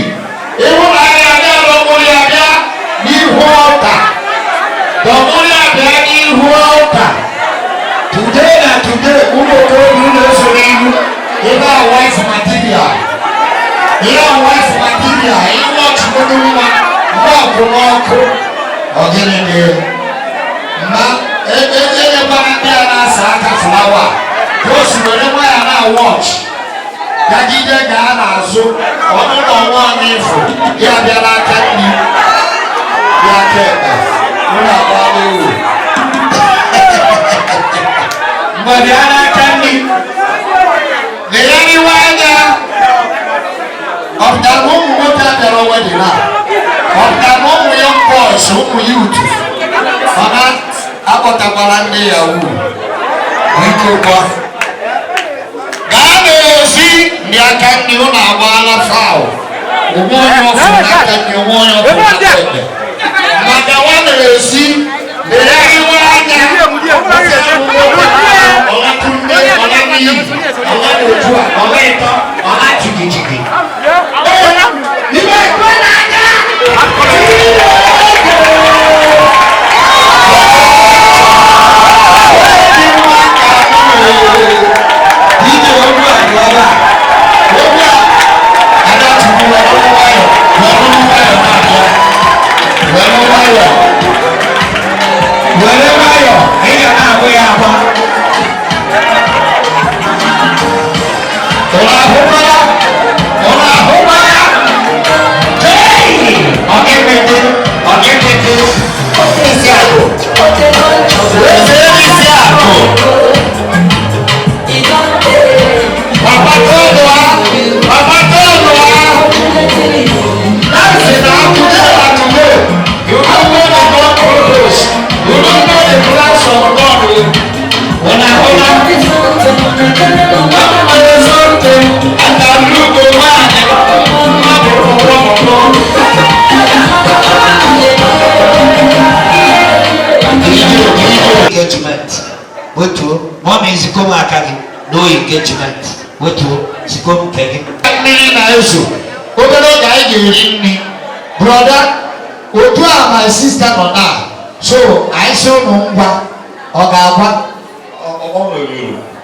ịhụnanya abịa, dọgburu ya bịa n'ihu ọta, dọgburu ya bịa n'ihu ọta. Today na today, ụmụ okorobịa, unu eso n'ihu ebe a. Wife material, ihe a wife material, ihe ọchịgodo nwa mgbe ọkụ n'ọkụ. Ọ gịnị dị mma? Enyekwana ndị a na-asa aka flower ka o si were nwa ya na watch gagide gaa n'azụ ọnụ na ọnwa anyị ifụ ya bịa n'aka nri ya, aka ekpe. Ụlọ agbala ewu. Mgbe bịa n'aka nri. Legharịwa anya. Ọpụtara na ụmụ nwoke abịara wedding a, ọpụtara na ụmụ young boys, ụmụ youth, mana akpọtakwara ndị yahoo. Biko kwa, gaa n'ezi. Ndị aka nri, ụlọ agbaala foul. Onwe onye ọfụ n'aka nri, onwe onye ọfụ n'aka ekpe. Maka nwa na-esi, legharịwa anya. Ọlatunde, Ọlaniyi, Ọlanotua, Ọlaịtọ, Ọlachigijigi. Ibe ekwe n'anya. DJ Odu Adiola, Odu a, Adachukwu, were nwayọ, were nwayọ na-abịa, were nwayọ, Were nwayọ, ị ga na-ahụ ya agba. Ụlọ ahụmara, ụlọ ahụmara, Hey! Ọ gịnị dị? Ọ gịnị dị? Isi akụ, eze isi akụ. Papa tolu a, papa tolu a. That's it, now today na today. You don't know the God purpose. You don't know the plans of God. Una una. Mama ezote, atalugo nwanyị, mmadụ ụgwọ. Engagement. Wetuo, mummy, zikọ m aka gị. No engagement. Wetuo, zikọ m nke gị. Mmiri na-ezo, obere oge anyị ga-eri nri. Brother, otu a my sister nọ na, so anyị sị ụmụ ngwa, ọ ga-agwa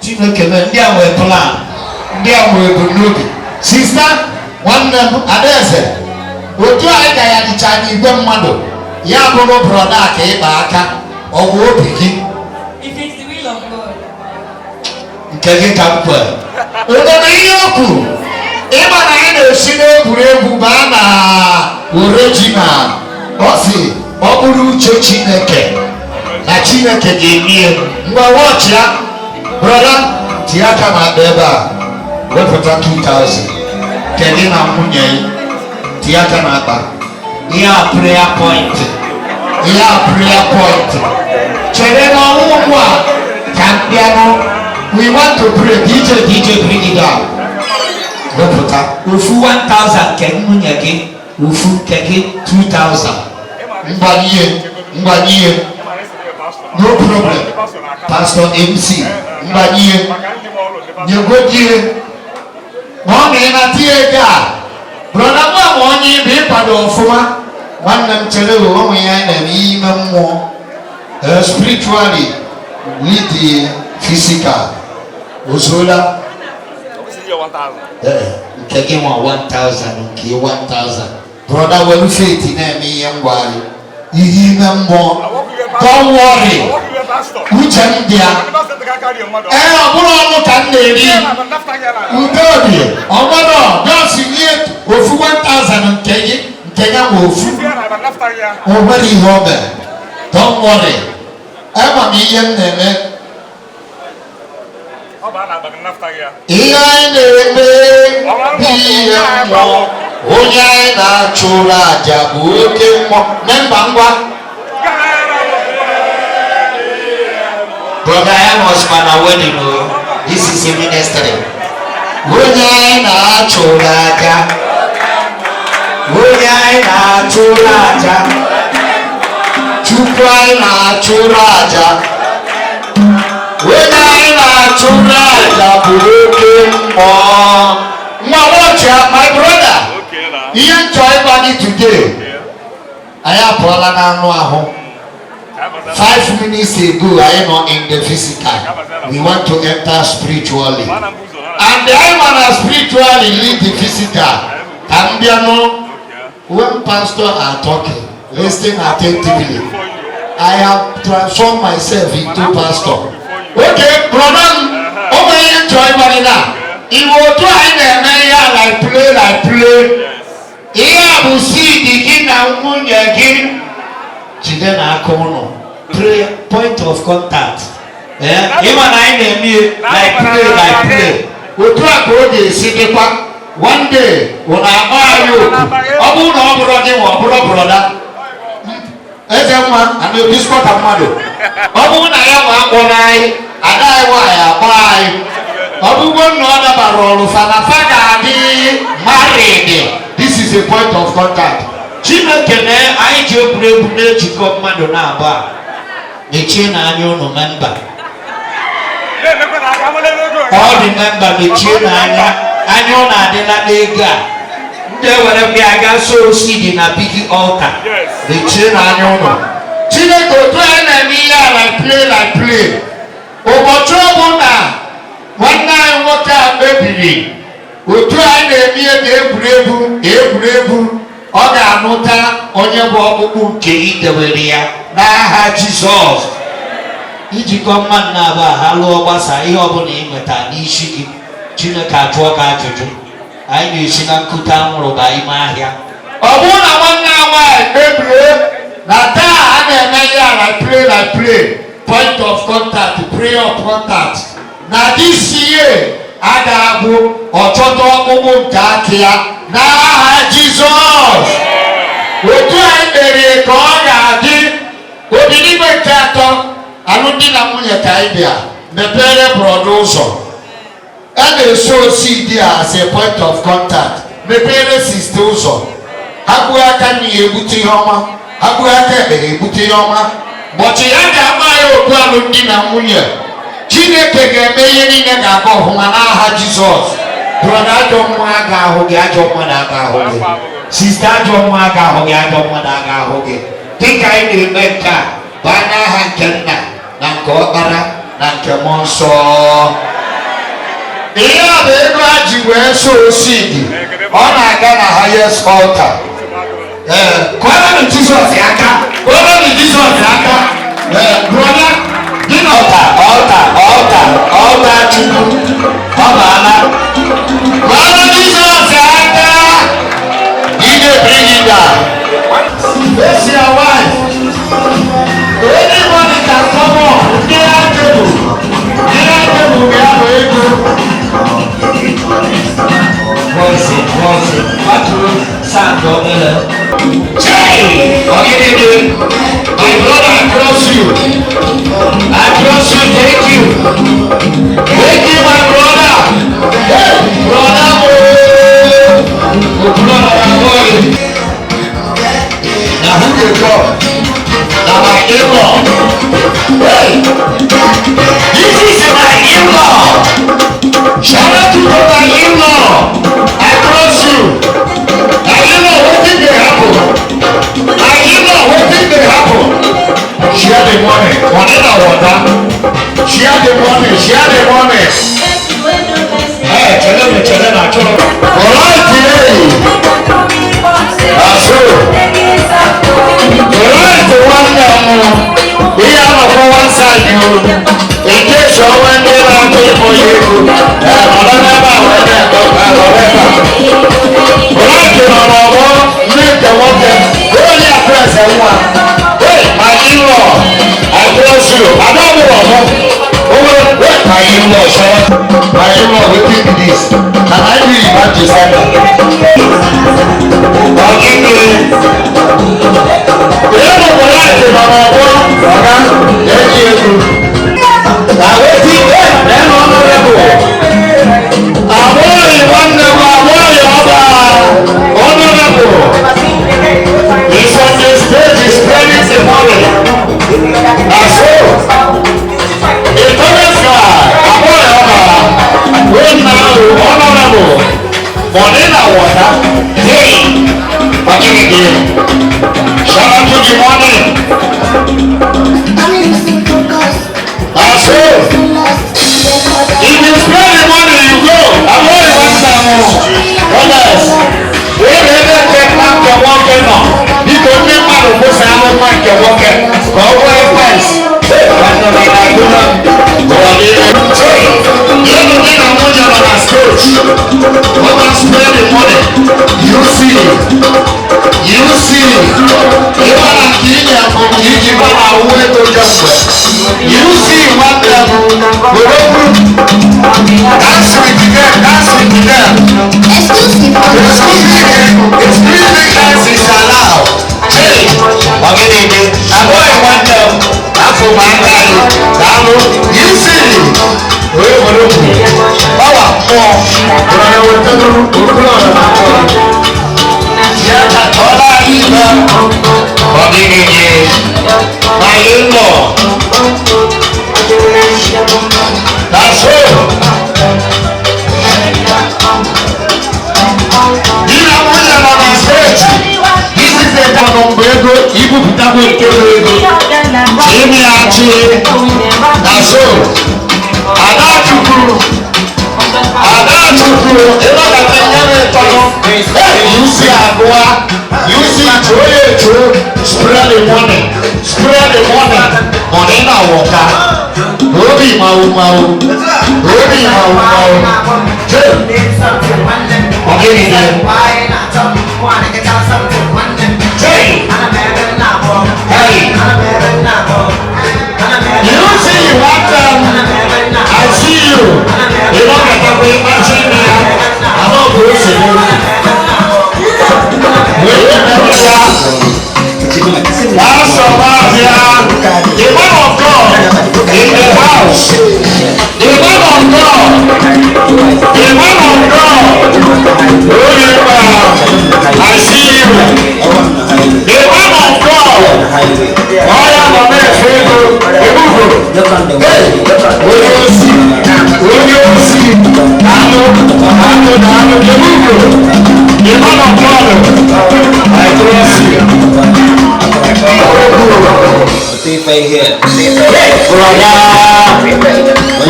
Chineke mee. Ndị a nwee plan. Ndị a nwere ebumnobi. Sister, nwanne m Adaeze, otu anyị ga ya dịcha n'igwe mmadụ ya bụrụ brother ka ịkpa aka, ọ bụ obi gị? If it's the will of God. Nke gị ka m kwere. Ụdọrọ ihe o kwuru, ịma na anyị na-esi n'egwuregwu baa na original. Ọ sị ọ bụrụ uche Chineke na Chineke ga-eme ya. Mgbe wọchị ya, brother, tinye aka n'akpa ebe a, wepụta 2000 kedu na nwunye ya. Tinye aka n'akpa. Ihe a prayer point. Ihe a prayer point. Chere na ọnwụ ugbu a ka m bịanụ. We want to pray. DJ, DJ, bring it down. Wepụta. Ofu 1000 nke nwunye gị, ofu nke gị 2000. Mgbanye, mgbanye, no problem. Pastor MC, mgbanye, nyegodie ma ọ na ị na-ati ego a. Brother, nwa ma onye ibe ịkwado ọfụma. Nwanne m, chere, onwe ya anyị na-eme ime mmụọ. Spiritually lead the physical. Ozuola. Ee, nke gị nwa 1000, nke 1000. Brother, welu faith na-eme ihe ngwa anyị. Ihe ime mmụọ. Don't worry. Uche m dị ya. Ee, ọ bụrụ ọnụ ka m na-eri. Udobi, ọgbọdọ, just nye ofu 1000 nke gị, nke ya nwe ofu. O nwere ihe ọ mere. Don't worry. Ama m ihe m na-eme. Ihe anyị na-eme bụ ihe mmụọ. Onye anyị na-achụrụ aja bụ oke mmụọ. Member ngwa. Brother, I was on a wedding. Oh. This is a ministry. Onye anyị na-achụrụ aja. Onye anyị na-achụrụ aja. Chukwu anyị na-achụrụ aja. Onye anyị na-achụrụ aja bụ oke mmụọ. Nwa watch ya, my brother. Ihe m chọrọ ịgwa gị today. Anyị apụọla n'anụ ahụ. 5 minutes ago, I am in the physical. We want to enter spiritually. And I want to spiritually lead the physical. And when pastor are talking, listen attentively. I have transformed myself into pastor. Okay, brother, oh my enjoy money now. Iwo otu anyị na-eme ihe a like play like play. Ihe a bụ seed gị na nwunye gị. Jide n'aka ụnụ. Prayer point of contact. Eh, ịma na anyị na-eme ihe like play like play. Otu a ka ọ ga-esi dịkwa. One day, ụnụ akpọ anyị oku. Ọ bụrụ na ọ bụrụ gị nwa, ọ bụrụ brother. Eze nwa, a na-ebisikwa ka mmadụ. Ọ bụrụ na ya nwa akpọrọ anyị, ada anyị nwaanyị akpọ anyị. Ọ bụgo na ọ dabara ọrụ fa na fa ga-adị married. This is a point of contact. Chineke na anyị ji egwuregwu na-ejikọ mmadụ na-abụọ a. Mechie na anya ụnụ, member. All the member, mechie na anya. Anya ụnụ adịla n'ego a. Ndị ewere bịa ga sow seed na big altar. Mechie na anya ụnụ. Chineke, otu anyị na-eme ihe a like play like play. Ụbọchị ọbụla nwanne anyị nwoke a kpebiri otu anyị na-eme ihe ka egwuregwu egwuregwu, ọ ga-anụta onye bụ ọkpụkpụ nke idewere ya n'aha Jizọs. Ijikọ mmadụ na-abụ ha lụọ gbasa, ihe ọbụla ị nweta n'isi gị, Chineke ajụọ gị ajụjụ. Anyị na-esi na nkute anwụrụ ba ime ahịa. Ọ bụrụ na nwanne a nwaanyị kpebie na taa a na-eme ihe a like play like play, point of contact, prayer of contact, na this year a ga-abụ ọchọta ọkpụkpụ nke aka ya n'aha Jizọs. Otu anyị kpere ka ọ ga-adị. Obiligwe nke atọ, alụmdi na nwunye ka anyị bịa mepere brother ụzọ. A na-eso seed a as a point of contact. Mepere sister ụzọ. Ha kpụghị aka nri ya, ebute ihe ọma. Ha kpụghị aka ekpe ha, ebute ihe ọma. Ụbọchị ya ga-agba ya okwu alụmdi na nwunye, Chineke ga-eme ihe niile ga-aga ọfụma n'aha Jizọs. Brother, ajọ mmụọ aga ahụ gị, ajọ mmadụ aga ahụ gị. Sister, ajọ mmụọ aga ahụ gị, ajọ mmadụ aga ahụ gị. Dịka anyị na-eme nke a, baa n'aha nke Nna na nke Ọkpara na nke Mmụọ Nsọ. Ihe a bụ ego a ji wee sow seed. Ọ na-aga na highest altar. Ee, kụọrọnụ Jizọs aka, kụọrọnụ Jizọs aka. Ee, brother, gị na altar, altar, altar, altar Chukwu, ọ baala. Kụọrọ Jizọs aka. DJ, bring it down. Face your wife. Anybody can come on. Ndị table, ndị table ga-abụ ego. Voice, voice, gbatuo sound obere. Chai! Ogidede, my brother, I trust you. I trust you, thank you. Thank you, my brother. Hey, brother, oh, oh, brother, boy. Now who dey come? Na my in-law. Hey, this is my in-law. Shout out to my in-law. I trust you. My in-law, wetin dey happen? My in-law, wetin dey happen? Share the money. Money na water. Share the money. Share the money. Hey, chele me chele na cholo. Alright, hey. That's so. Alright, one down. We have a for one side you. In case you want to go for you. Alright, you know, make the water. Go there, press and one. Hey, my in-law, I trust you. I don't know. Wait, my in-law, sir. My in-law, wetin be this? Na I be the man to sign am. Ọ̀gígì. Ìyá mi kò láì ṣe bàbá ọ̀gbọ́n. Ọ̀gá, ẹ̀jì ètò. Na wetin dey then honourable. Àbúrò nwanne m àbúrò ọba honourable. He's on the stage, he's spreading the money. Na so. The tallest guy, àbúrò ọba, wey now honourable. Money na water. Hey, Ọ̀gígì. Shout out to the money. Na so. If you spend the money, you go. I'm only one time. Brothers, we never take back your work no. Biko ndị mmadụ kwụsị anụ nwa nke nwoke ka ọ nwee fence. Ịnụ di na nwunye nọ na stage. Ọ na spread the money. You see. You see. Ịba na nke ị na-ekwu ka iji gba na awụ ego kemgbe. You see nwanne m. Were buru. Dance with the girl, dance with the girl. Excuse me, excuse me, dance is allowed. Hey, Oginide, aboy nwanne m, afọ m aka gị, daalụ, you see. Wee were buru. Ọwa mmụọ, were wetara okwu ọra na mmụọ. Ya ka ọla ibe, Oginide, my in-law. That's all. Di na nwunye nọ na stage. This is the time mgbe ego ibupụtakwa nke bụ ego. Imi achị. Na so. Adachukwu. Adachukwu. Ebe ọ ga-ete nye m ịtọnụ. Hey, you see agụa. You see tụọ ya etuo. Spread the money. Spread the money. Money na water. Obi mawu mawu. Obi mawu mawu. Hey. Ọ̀gígì. Hey. Hey. You see what I see you. You don't get to imagine me. I'm not going to see you. Pastor Mafia, the man of God in the house. The man of God. The man of God. Oh, yeah. I see you. The man of God. I am a man. Hey, will you see? Will you see? Dalo, dalo, dalo, the man of God. I trust you. Brother,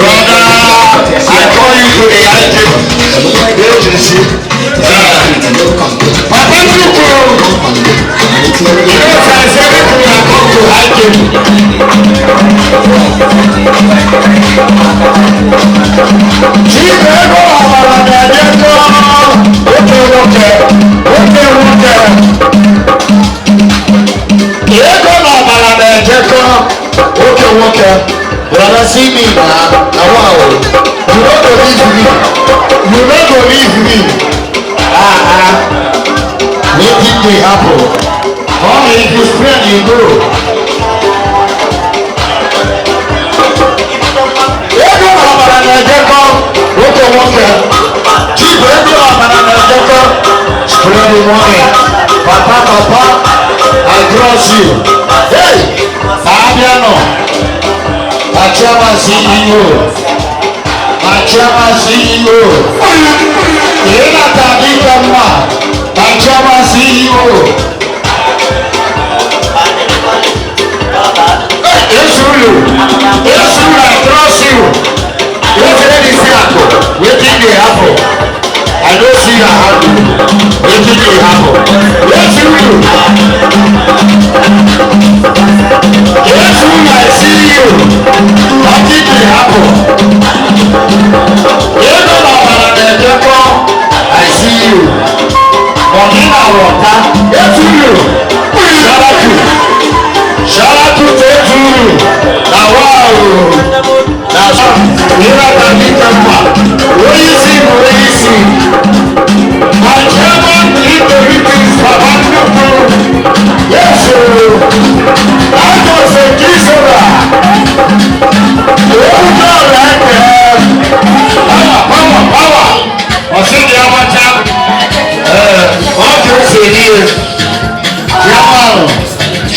brother, I call you to the agency. Papa Chukwu, you know I say everything I come to IJB. Chief Ego Amara na-enyekọ oke nwoke, oke nwoke. Ego na ọbara na-ejekọ oke nwoke. Brother, see me na na wow. You no go leave me. You no go leave me. Ah ah. Wetin dey happen? Mommy, if you spread, you go. Ego na ọbara na-ejekọ oke nwoke. Chief ego na ọbara na-ejekọ. Spread the money. Papa, papa, I trust you. Hey, Fabiano. My chairman CEO. My chairman CEO. Ịnata dike mma. My chairman CEO. Esulu, Esulu, I trust you. Wetin dey see happen? Wetin dey happen? I no see your hand. Wetin dey happen? Esulu, Esulu, I see you. Nothing dey happen. Ego na ọbara na-ejekọ. I see you. Money na water. Esulu, shout out to. Shout out to Esulu. Na wow. Na so. Ira Talikamba. Onye isi bụ onye isi. My chairman Itoriti Baba Nnukwu. Yes o. Akọsọ Jisola. Owu náà lẹ́kẹ̀ẹ́. Power, power, power. Ọ̀sìn ni ọmọcha. Ọ kìí ṣe ní Chairman.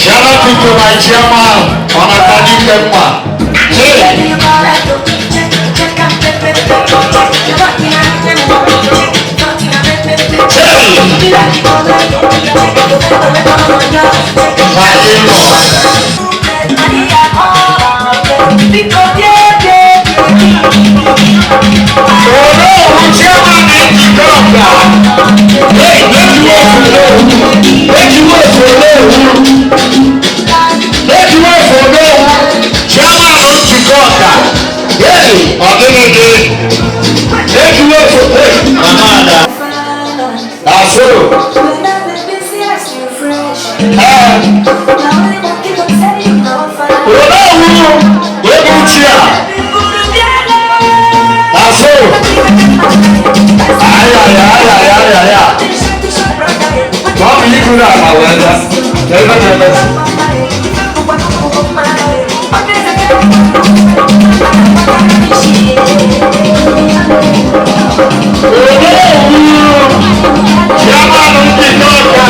Shout out to my chairman, Onatani Kempa. Hey. My in-law. Olóòwò chairman Njikọ Ọ̀gá. Hey, make you wait for Olóòwò. Make you wait for Olóòwò. Make you wait for Olóòwò. Chairman Njikọ Ọ̀gá. Hey, Ọ̀gẹ́gẹ́gẹ́. Make you wait for, hey, Mama Ada. Na so. Olóòwò ebu chia. Na so. Ayayayayaya. Mọ̀mí yìí kúrò àmàwọ̀ ẹ̀dá. Ẹ̀dá ẹ̀dá. Olóòwò chairman Njikọ Ọ̀gá.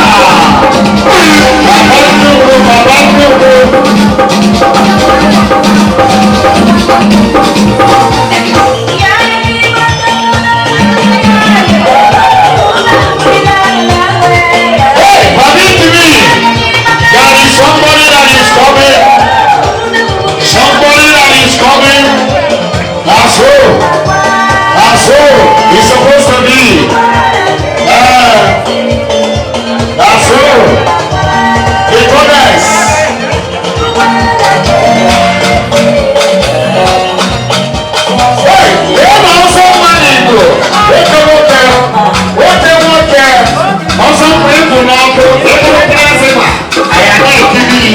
Bàbá nnukwu, bàbá nnukwu. Hey, permit me. There is somebody that is coming. Somebody that is coming. That's who. That's who it's supposed to be. That's who. The goddess. Hey, wọ́n máa ń sọ máa ń ìgò. Nwoke nwoke, nwoke nwoke, ọsọ ịbụ n'ọkụ, ịbụrụ plasma, anyị na-ekiri.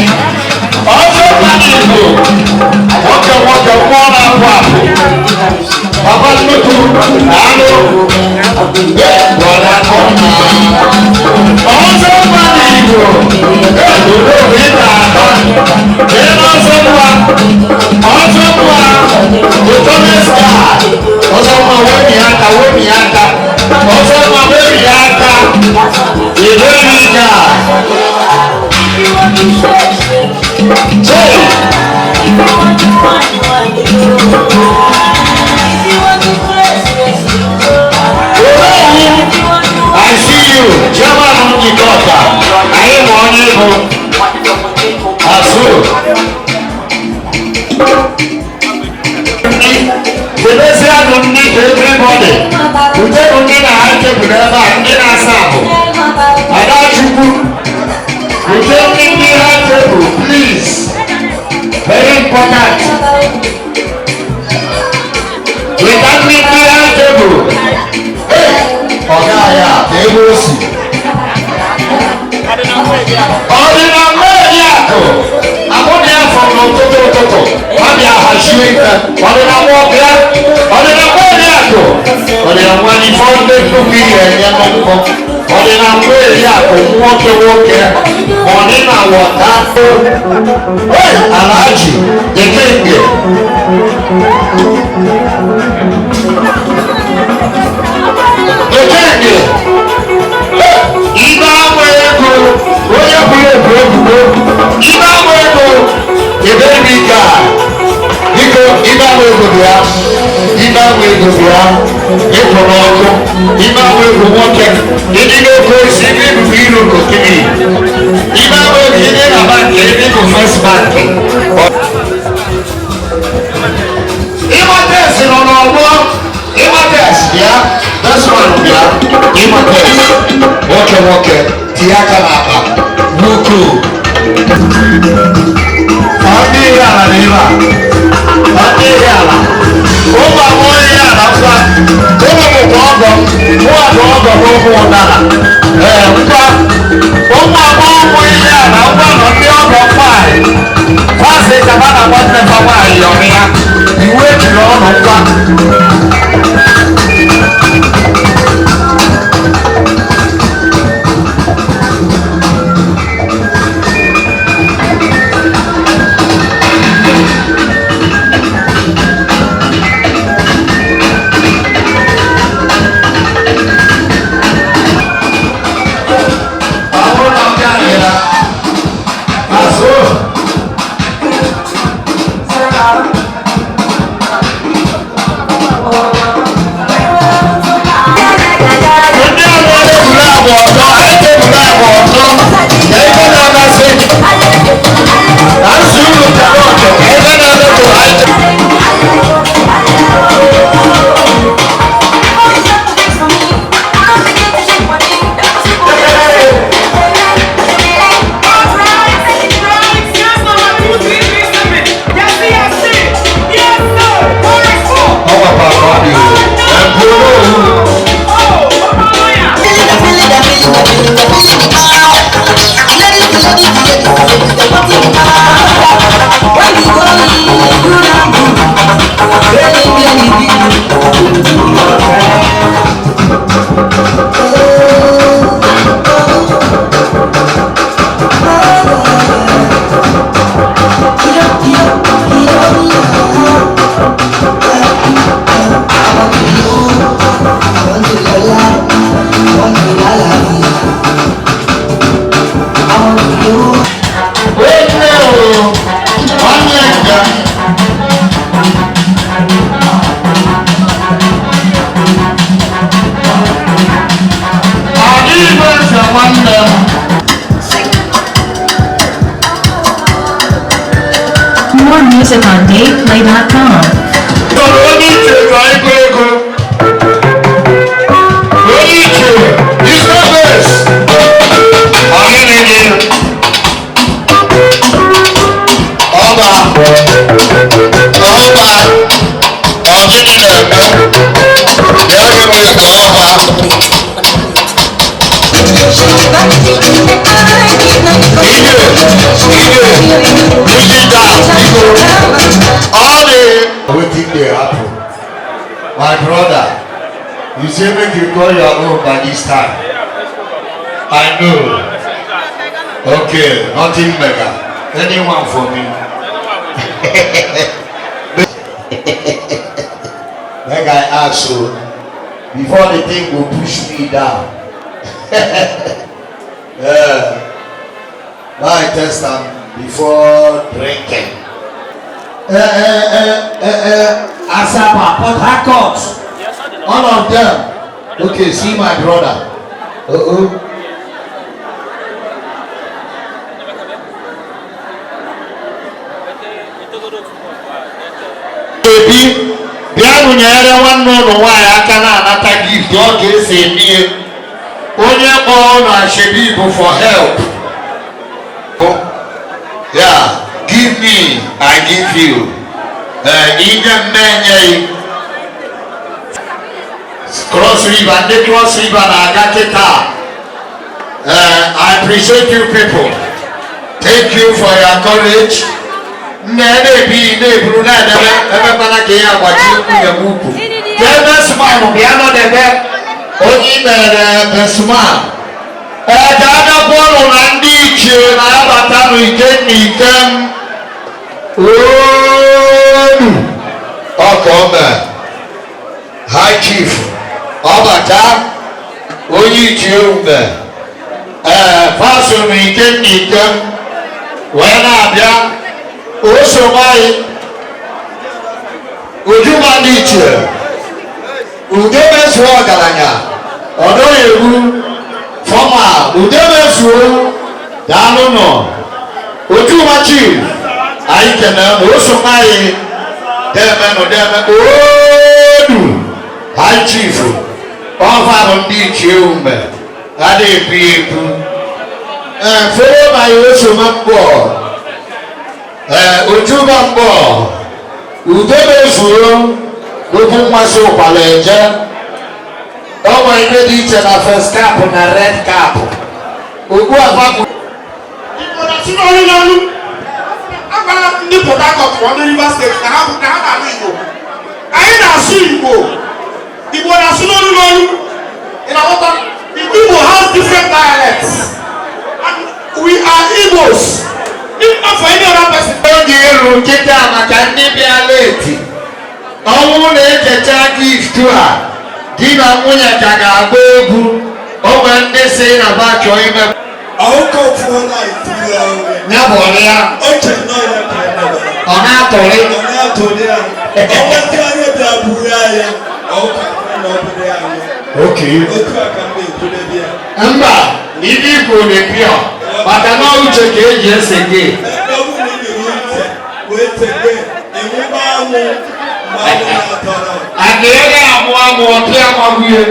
Ọsọ mmadụ Igbo, nwoke nwoke, mmụọ na-apụ apụ. Papa nnukwu, daalụ. Brọda Kọma. Ọsọ mmadụ Igbo, obodo ị na-atọ. Ị na-ọsọ nwa, ọsọ nwa, ụtọ star. Ọsọ nwa wemi aka, wemi aka. Ọsọ nwa wemi aka. Ìbéèrè ìjà. Ṣé Olóòwú, I see you, Chairman Njikọ Ọ̀gá, anyị ma onye bụ Azụ. Kenezianụ ndị everybody. Udenụ ndị na ha tebụl ebe a, ndị na-asa ahụ. Adachukwu, ute ndị ndị ha tebụl, please. Very important. Weta ndị ndị ha tebụl. Hey, ọga ya, ka ebe o si. Ọ dị na mmeri akụ. Abụghị afọ n'ụtụtụ ụtụtụ. Ọ bịa hazie ife. Ọ dị na nwoke. Ọ dị na mmeri akụ. Ọ dị na nwanne ife ndị nnukwu ihe enye n'ụkwụ. Ọ dị na mmeri akụ nwoke nwoke. Ọ dị na wọta. Hey, Alhaji, the king. The king. Ibe ama ego, onye kwuru ekwu ebubo. Ibe ama ego, ebere m ike a. Biko, ibe ama ego bịa. Ime ahụ ego bịa, ịkwụ n'ọkụ, ime ahụ ego nwoke, ịdị n'oke osisi ebe ibubu iru n'okirikiri. Ime ahụ ego ịdị na bankị ebe ịbụ First Bank. Ịmates nọ n'ọgbọ, Ịmates bịa, this one bịa, Ịmates, nwoke nwoke, tinye aka n'akpa, n'ukwu. Ọ ndị ihe ala na ebe a, ọ ndị ihe ala. Ụmụ agbọghọ ihe ala mkpa, ụmụ bụkwa ọgọ m, mụ abụ ọgọ m ụmụ ụdara. Ee, mkpa, ụmụ agbọghọ ụmụ ihe ala ngwa nọ ndị ọgọ nwaanyị. Fasị kaba na nwanne fa nwaanyị yọrọ ya, iwu ejiri ọnụ ngwa. Ọ bụrụ na ọ bịaghị ya, azụ. Ndị ọgbọ tebụl abụọ ọtọ, anyị tebụl abụọ ọtọ, ka ebe na-amasị na nsị unu tara ọtọ, ka ebe na-adọtụ anyị. Ọ gbakwara ọ dị eburu. Onye o, onye nga. Adịghị eze nwanne m. More music on DavePlay.com. Chọrọ onye iche ka ịgụ ego. Onye iche, Isabes. Ọ gịnị dị? Ọba, ọba, ọ gịnị na-eme? Bịa gị m ego ọba. Ije, ije, music down, biko. All the wetin dey happen. My brother, you say make you call your own by this time. I know. Okay, nothing mega. Anyone for me. Make I ask you, before the thing go push me down. Yeah. Now I test am before drinking. Asaba, Port Harcourt. All of them. Okay, see my brother. Uh-oh. Ebi, bịanụ nyere nwanne ụlọ nwaanyị aka na-anata gift ọ ga-esi eme ihe. Onye kpọọ ụlọ ashebi bụ for help. Yeah, give me, I give you. Inye mmenye yi. Cross River, ndị Cross River na-aga kịta. I appreciate you people. Thank you for your courage. Nne na-ebi na-eburu na-edebe emekwana ka ihe agbaji nwunye m ukwu. Kee besman bịa nọdebe onye i mere besman. Ee, ka a gakwa ụlọ na ndị ichie na-abata n'ike na ike m. Olu ọka ome High Chief ọbata onye ichie ume ee fasoro ike na ike m wee na-abịa o so nwanyị Ujunwa ndị ichie. Udo mezuo ọgaranya ọ dọghị egwu fọma udo mezuo. Daalụ nọ ojuma chief, anyị kene na osokwa anyị demenụ deme odu high chief. Ọfa bụ ndị ichie ume adịghị ekwu ya ekwu. Ee, fere ma ya osoma mbọ. Ee, ojuma mbọ udo mezuo okwu mmasị ụkwala eje. Ọ nwere ihe dị iche na first cap na red cap ugbu a fapụ. N'olu n'olu, agwala m ndị Port Harcourt ma ndị Rivers Steeti na ha bụ na ha na-alụ Igbo. Anyị na-asụ Igbo. Igbo na-asụ n'olu n'olu. Ị na-aghọta? Igbo has different dialects and we are Igbos, if not for any other person. Oge eru nkịta maka ndị bịa late. Ọnwụ na-ekecha gift a, di na nwunye ka ga-agba egwu. Ogbe ndị si na ba chọọ ime. Ọkọ̀ fúnra ìtura rẹ̀. Ya bụ ọrịa. Ó jẹ náà yẹ kí ẹ náà. Ọ na-atọrị. Ọ na-atọrị ya. Ọnwa ndị anyị bịa buru ya, ọkọ̀ na ọ bụrụ ya. Okay. Otu a ka m na-ekwudebe ya. Mba, ibe ikwu na-epio maka na uche ka eji ese gị. Ọ bụrụ na ị nyere ntị wee tege ịnwụba anwụ mgbe anwụ na-atọrọ. Ana ego amụ amụ ọpịa amagbuye.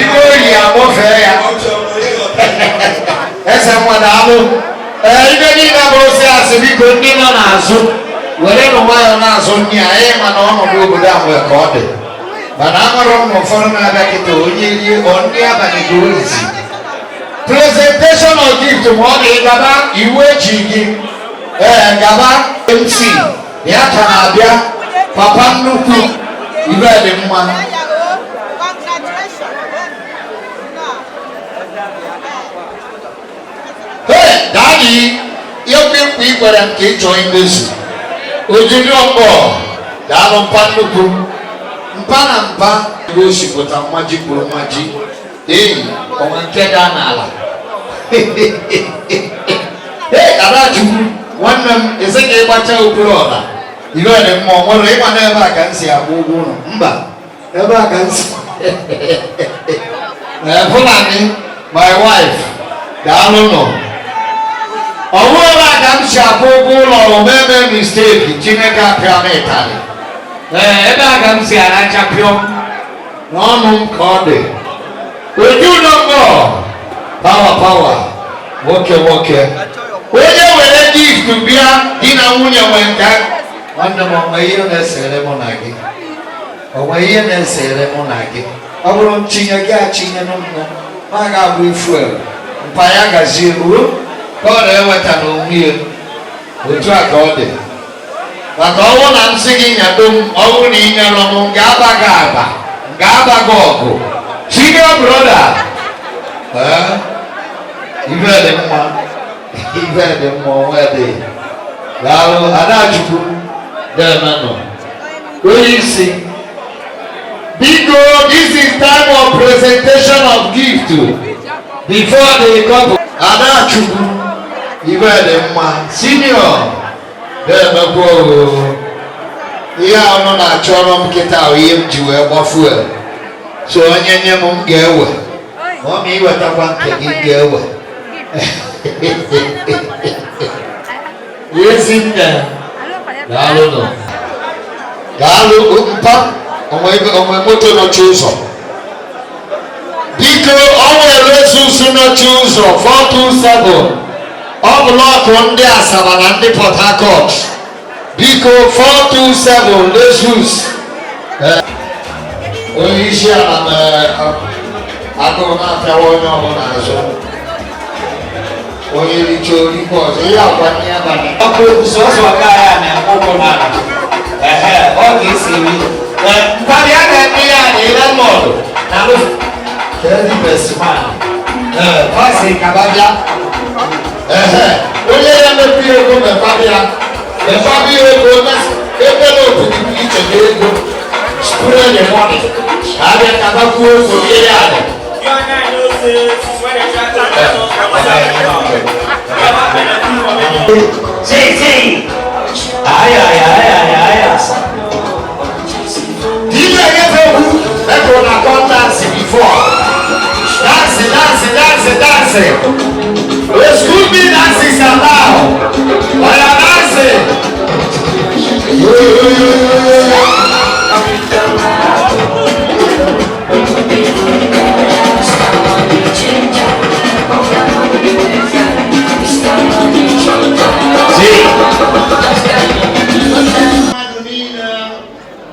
Ibe oyi amụfee ya. Eze nwa daalụ. Ee, ibe niile bụ osi asị, biko ndị nọ n'azụ were nụ nwayọọ na-azụ nri a. Anyị ma na ọnọdụ obodo a nwere ka ọ dị, mana amarụ m na ụfọdụ na-abịa kịta onye rie ọ ndị abalị ka ozizi presentation of gift ma ọ dị gaba iwu eji gị. Ee, gaba MC ya ka na-abịa. Papa nnukwu ibe dị mma. Hey, daddy, ihe mkpu ị gwara m ka ị chọọ imezu ojiri ọgbọ. Daalụ mpa nnukwu, mpa na mpa ebe o sipụta mmaji kwuru mmaji eyi onwe nke daa n'ala. Ee, Adachukwu nwanne m, eze ka ịgbacha okpuru ọla ibe dị mma. Ọ nwere ịma n'ebe a ka m si akwụ ụgwọ ụlọ mba ebe a ka m si. Ee, Fulani, my wife, daalụ nọ. Ọ bụrụ ebe a ka m si akwụ ụgwọ ụlọ, omeme mistake Chineke apịa m ịtarị. Ee, ebe a ka m si aracha pịọm n'ọnụ m ka ọ dị oju ụlọ. Pawa pawa, nwoke nwoke onye were gift bịa di na nwunye nwe nka. Nwanne m, onwe ihe na-esere mụ na gị, onwe ihe na-esere mụ na gị. Ọ bụrụ ntinye gị achinye n'ụmụ ma ga-abụ fuel mpa ya gazie ruo ka ọ na-eweta n'onwe ya. Otu a ka ọ dị maka ọnwụ na nsị gị nyado m. Ọnwụ na inyere m ga-aba gị aba, ga-aba gị ọgụ. Senior brother, ee, ibe dị mma, ibe dị mma, onwe dị. Daalụ Adachukwu demenụ onye isi. Biko, this is time of presentation of gift before the couple. Adachukwu, ibe dị mma, senior na-emekwa oo. Ihe a ọnụ na-achọrọ m kịta ahụ, ihe m ji wee gba fuel so onye nye m, m ga-ewe ma ọ ma iwetakwa nke gị m ga-ewe. Ezi nne, daalụ nọ, daalụ mpa. Onwe onwe moto nọchi ụzọ, biko. Ọ nwere Lexus nọchi ụzọ 427. Ọ bụ lọkụ ndị Asaba na ndị Port Harcourt. Biko, 427 Lexus. Onye isi ala na agụrụ na-apịawa onye ọbụla azụ. Onye richa orikwa ọzọ ihe akwa ndị abalị. Ọkụ sọsọ ka ya na ụkwụ n'ala. Ehe, ọ ga-esi eri. Mkparị a na-eme ya na ile mọdụ na lụ the best man. Ee, pasi kaba bịa. Ehe, onye ya mepe ego mekwa bịa, mekwa bịa ego envelope dị iche na ego. Spread the money. Abịa kaba kwuo okwu ihe ya dị. You and I know say since when they try to let us, I was Sí, sí. Ay, ay, ay, ay, ay. Dile enyefe okwu eke. dancing. The school bee dance is allowed. Oya dancing. Yo, yo, yo, yo, yo. Mmadụ niile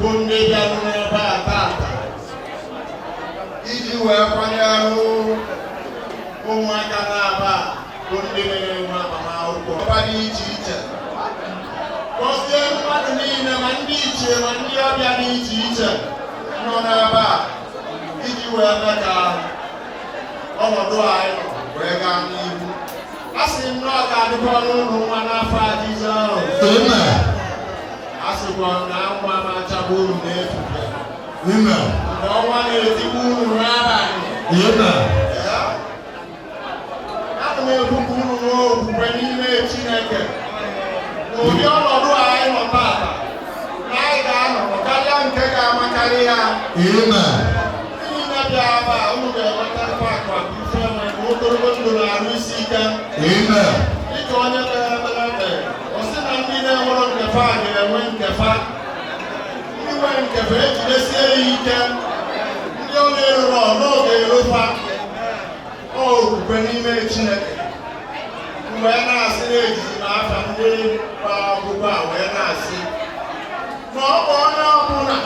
bụ ndị bịara n'ebe a tata iji wee kwanyere ụmụaka na-aba bụ ndị na-enwe agbamakwụkwọ ọba dị iche iche, gọzie mmadụ niile, ma ndị ichie ma ndị ọbịa dị iche iche nọ n'ebe a iji wee mee ka ọnọdụ anyị nọ wee gaa n'ihu. A sị m na ọ ga-adịkwa n'ụlọ nwa n'afọ a Jizọs. A sịkwa na nwa m achagbu unu n'efufe. Mgbe ọnwa na-etigbu unu n'abalị. Ana m ekwukwu unu n'okwukwe n'ime Chineke. N'ụdị ọnọdụ anyị nọ tata, na anyị ga-anọ karịa nke ga-amakarị ya. Ndị niile bịa ebe a, unu ga-enwetarịkwa akụ akụ ife enwe na ogologo ndụ na-arụ isi ike. Dịka onye kpere ekpere ekpere, ọ sị na ndị na-enwero nkefa ga-enwe nkefa. Ndị nwere nkefa ejidesie ya ike. Ndị ọ na-eruru n'oge erofa. Ọ okwukwe n'ime Chineke. Mgbe a na-asị na-ejizi n'afa ndị gbara akwụkwọ a wee na-asị na ọ bụ onye ọbụla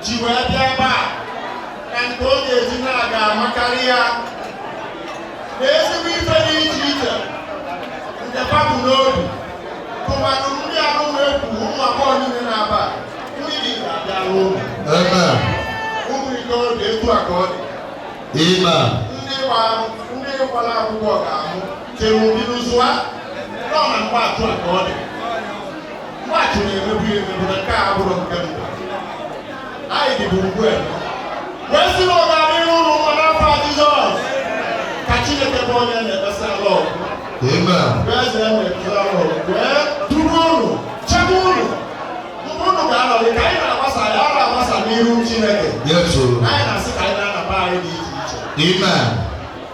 ji wee bịa ebe a na nke ọ ga-eji na-aga amakarị ya na ezigbo ife dị iche iche nke fabụ n'obi tụmadụ ndị anụmekwu ụmụ agbọghọ niile na-aba ndị dị ga-abịa n'obi ụmụ ikorobịa etu a ka ọ dị. Ndị gbara akwụkwọ ga-ahụ cherubinụzụa nọ na mgbaachụ a ka ọ dị. Mgbaachụ na-emebu emebu na nke a bụrụ nke mbụ. Anyị dịbụ ugbu a wee sị na ọ ga-adịrị ụlọ nwa n'afọ a Jizọs. Ka Chineke bụ onye na-ekpesa ala ọgụ. Eze na-ekpesa ala ọgụ wee duru unu, chebe unu. Mgbe unu ga-anọrị ka anyị na-agbasa ya, ọ na-agbasa n'iru Chineke. Anyị na-asị ka anyị na-anaba anyị dị iche iche.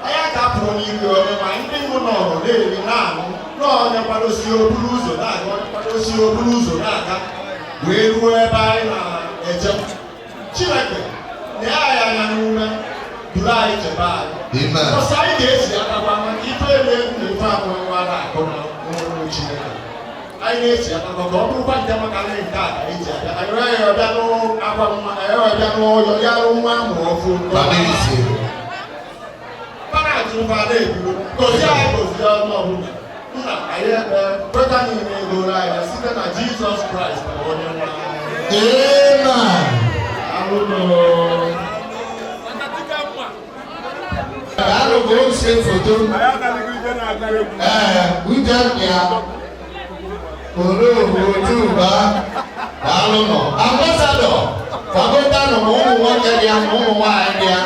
Anyị aka pụrụ n'iru onye ma ndị mụ nọrọ na-eri na-aṅụ na onye kwadosi oburu ụzọ na-aga, onye kwadosi oburu ụzọ na-aga wee ruo ebe anyị na-eje. Chineke nye anyị anya n'ume, duru anyị chebe anyị. Ọsọ anyị ga-esi akakwa maka ife elu egwu na ife amụ nwa na-akụ n'ọrụ Chineke. Anyị na-esi akakwa ka ọ bụrụkwa nke maka ndị nke a ka anyị ji abịa. Anyị rịọ ya ọbịa n'akwa nwa, anyị ọbịa n'ụyọ ya rụ nwa amụrụ ọfụ. Gọzie anyị, gọzie onye ọbụla. Nna anyị ekpe kweta niile egoro anyị site na Jizọs Kraịst bụ onye nwe anyị. Daalụ bụ ose foto. Uche ya Olóòwò Ojuba daalụ nọ. Ambasadọ kwagotanụ ma ụmụ nwoke dị ya ma ụmụ nwaanyị dị ya.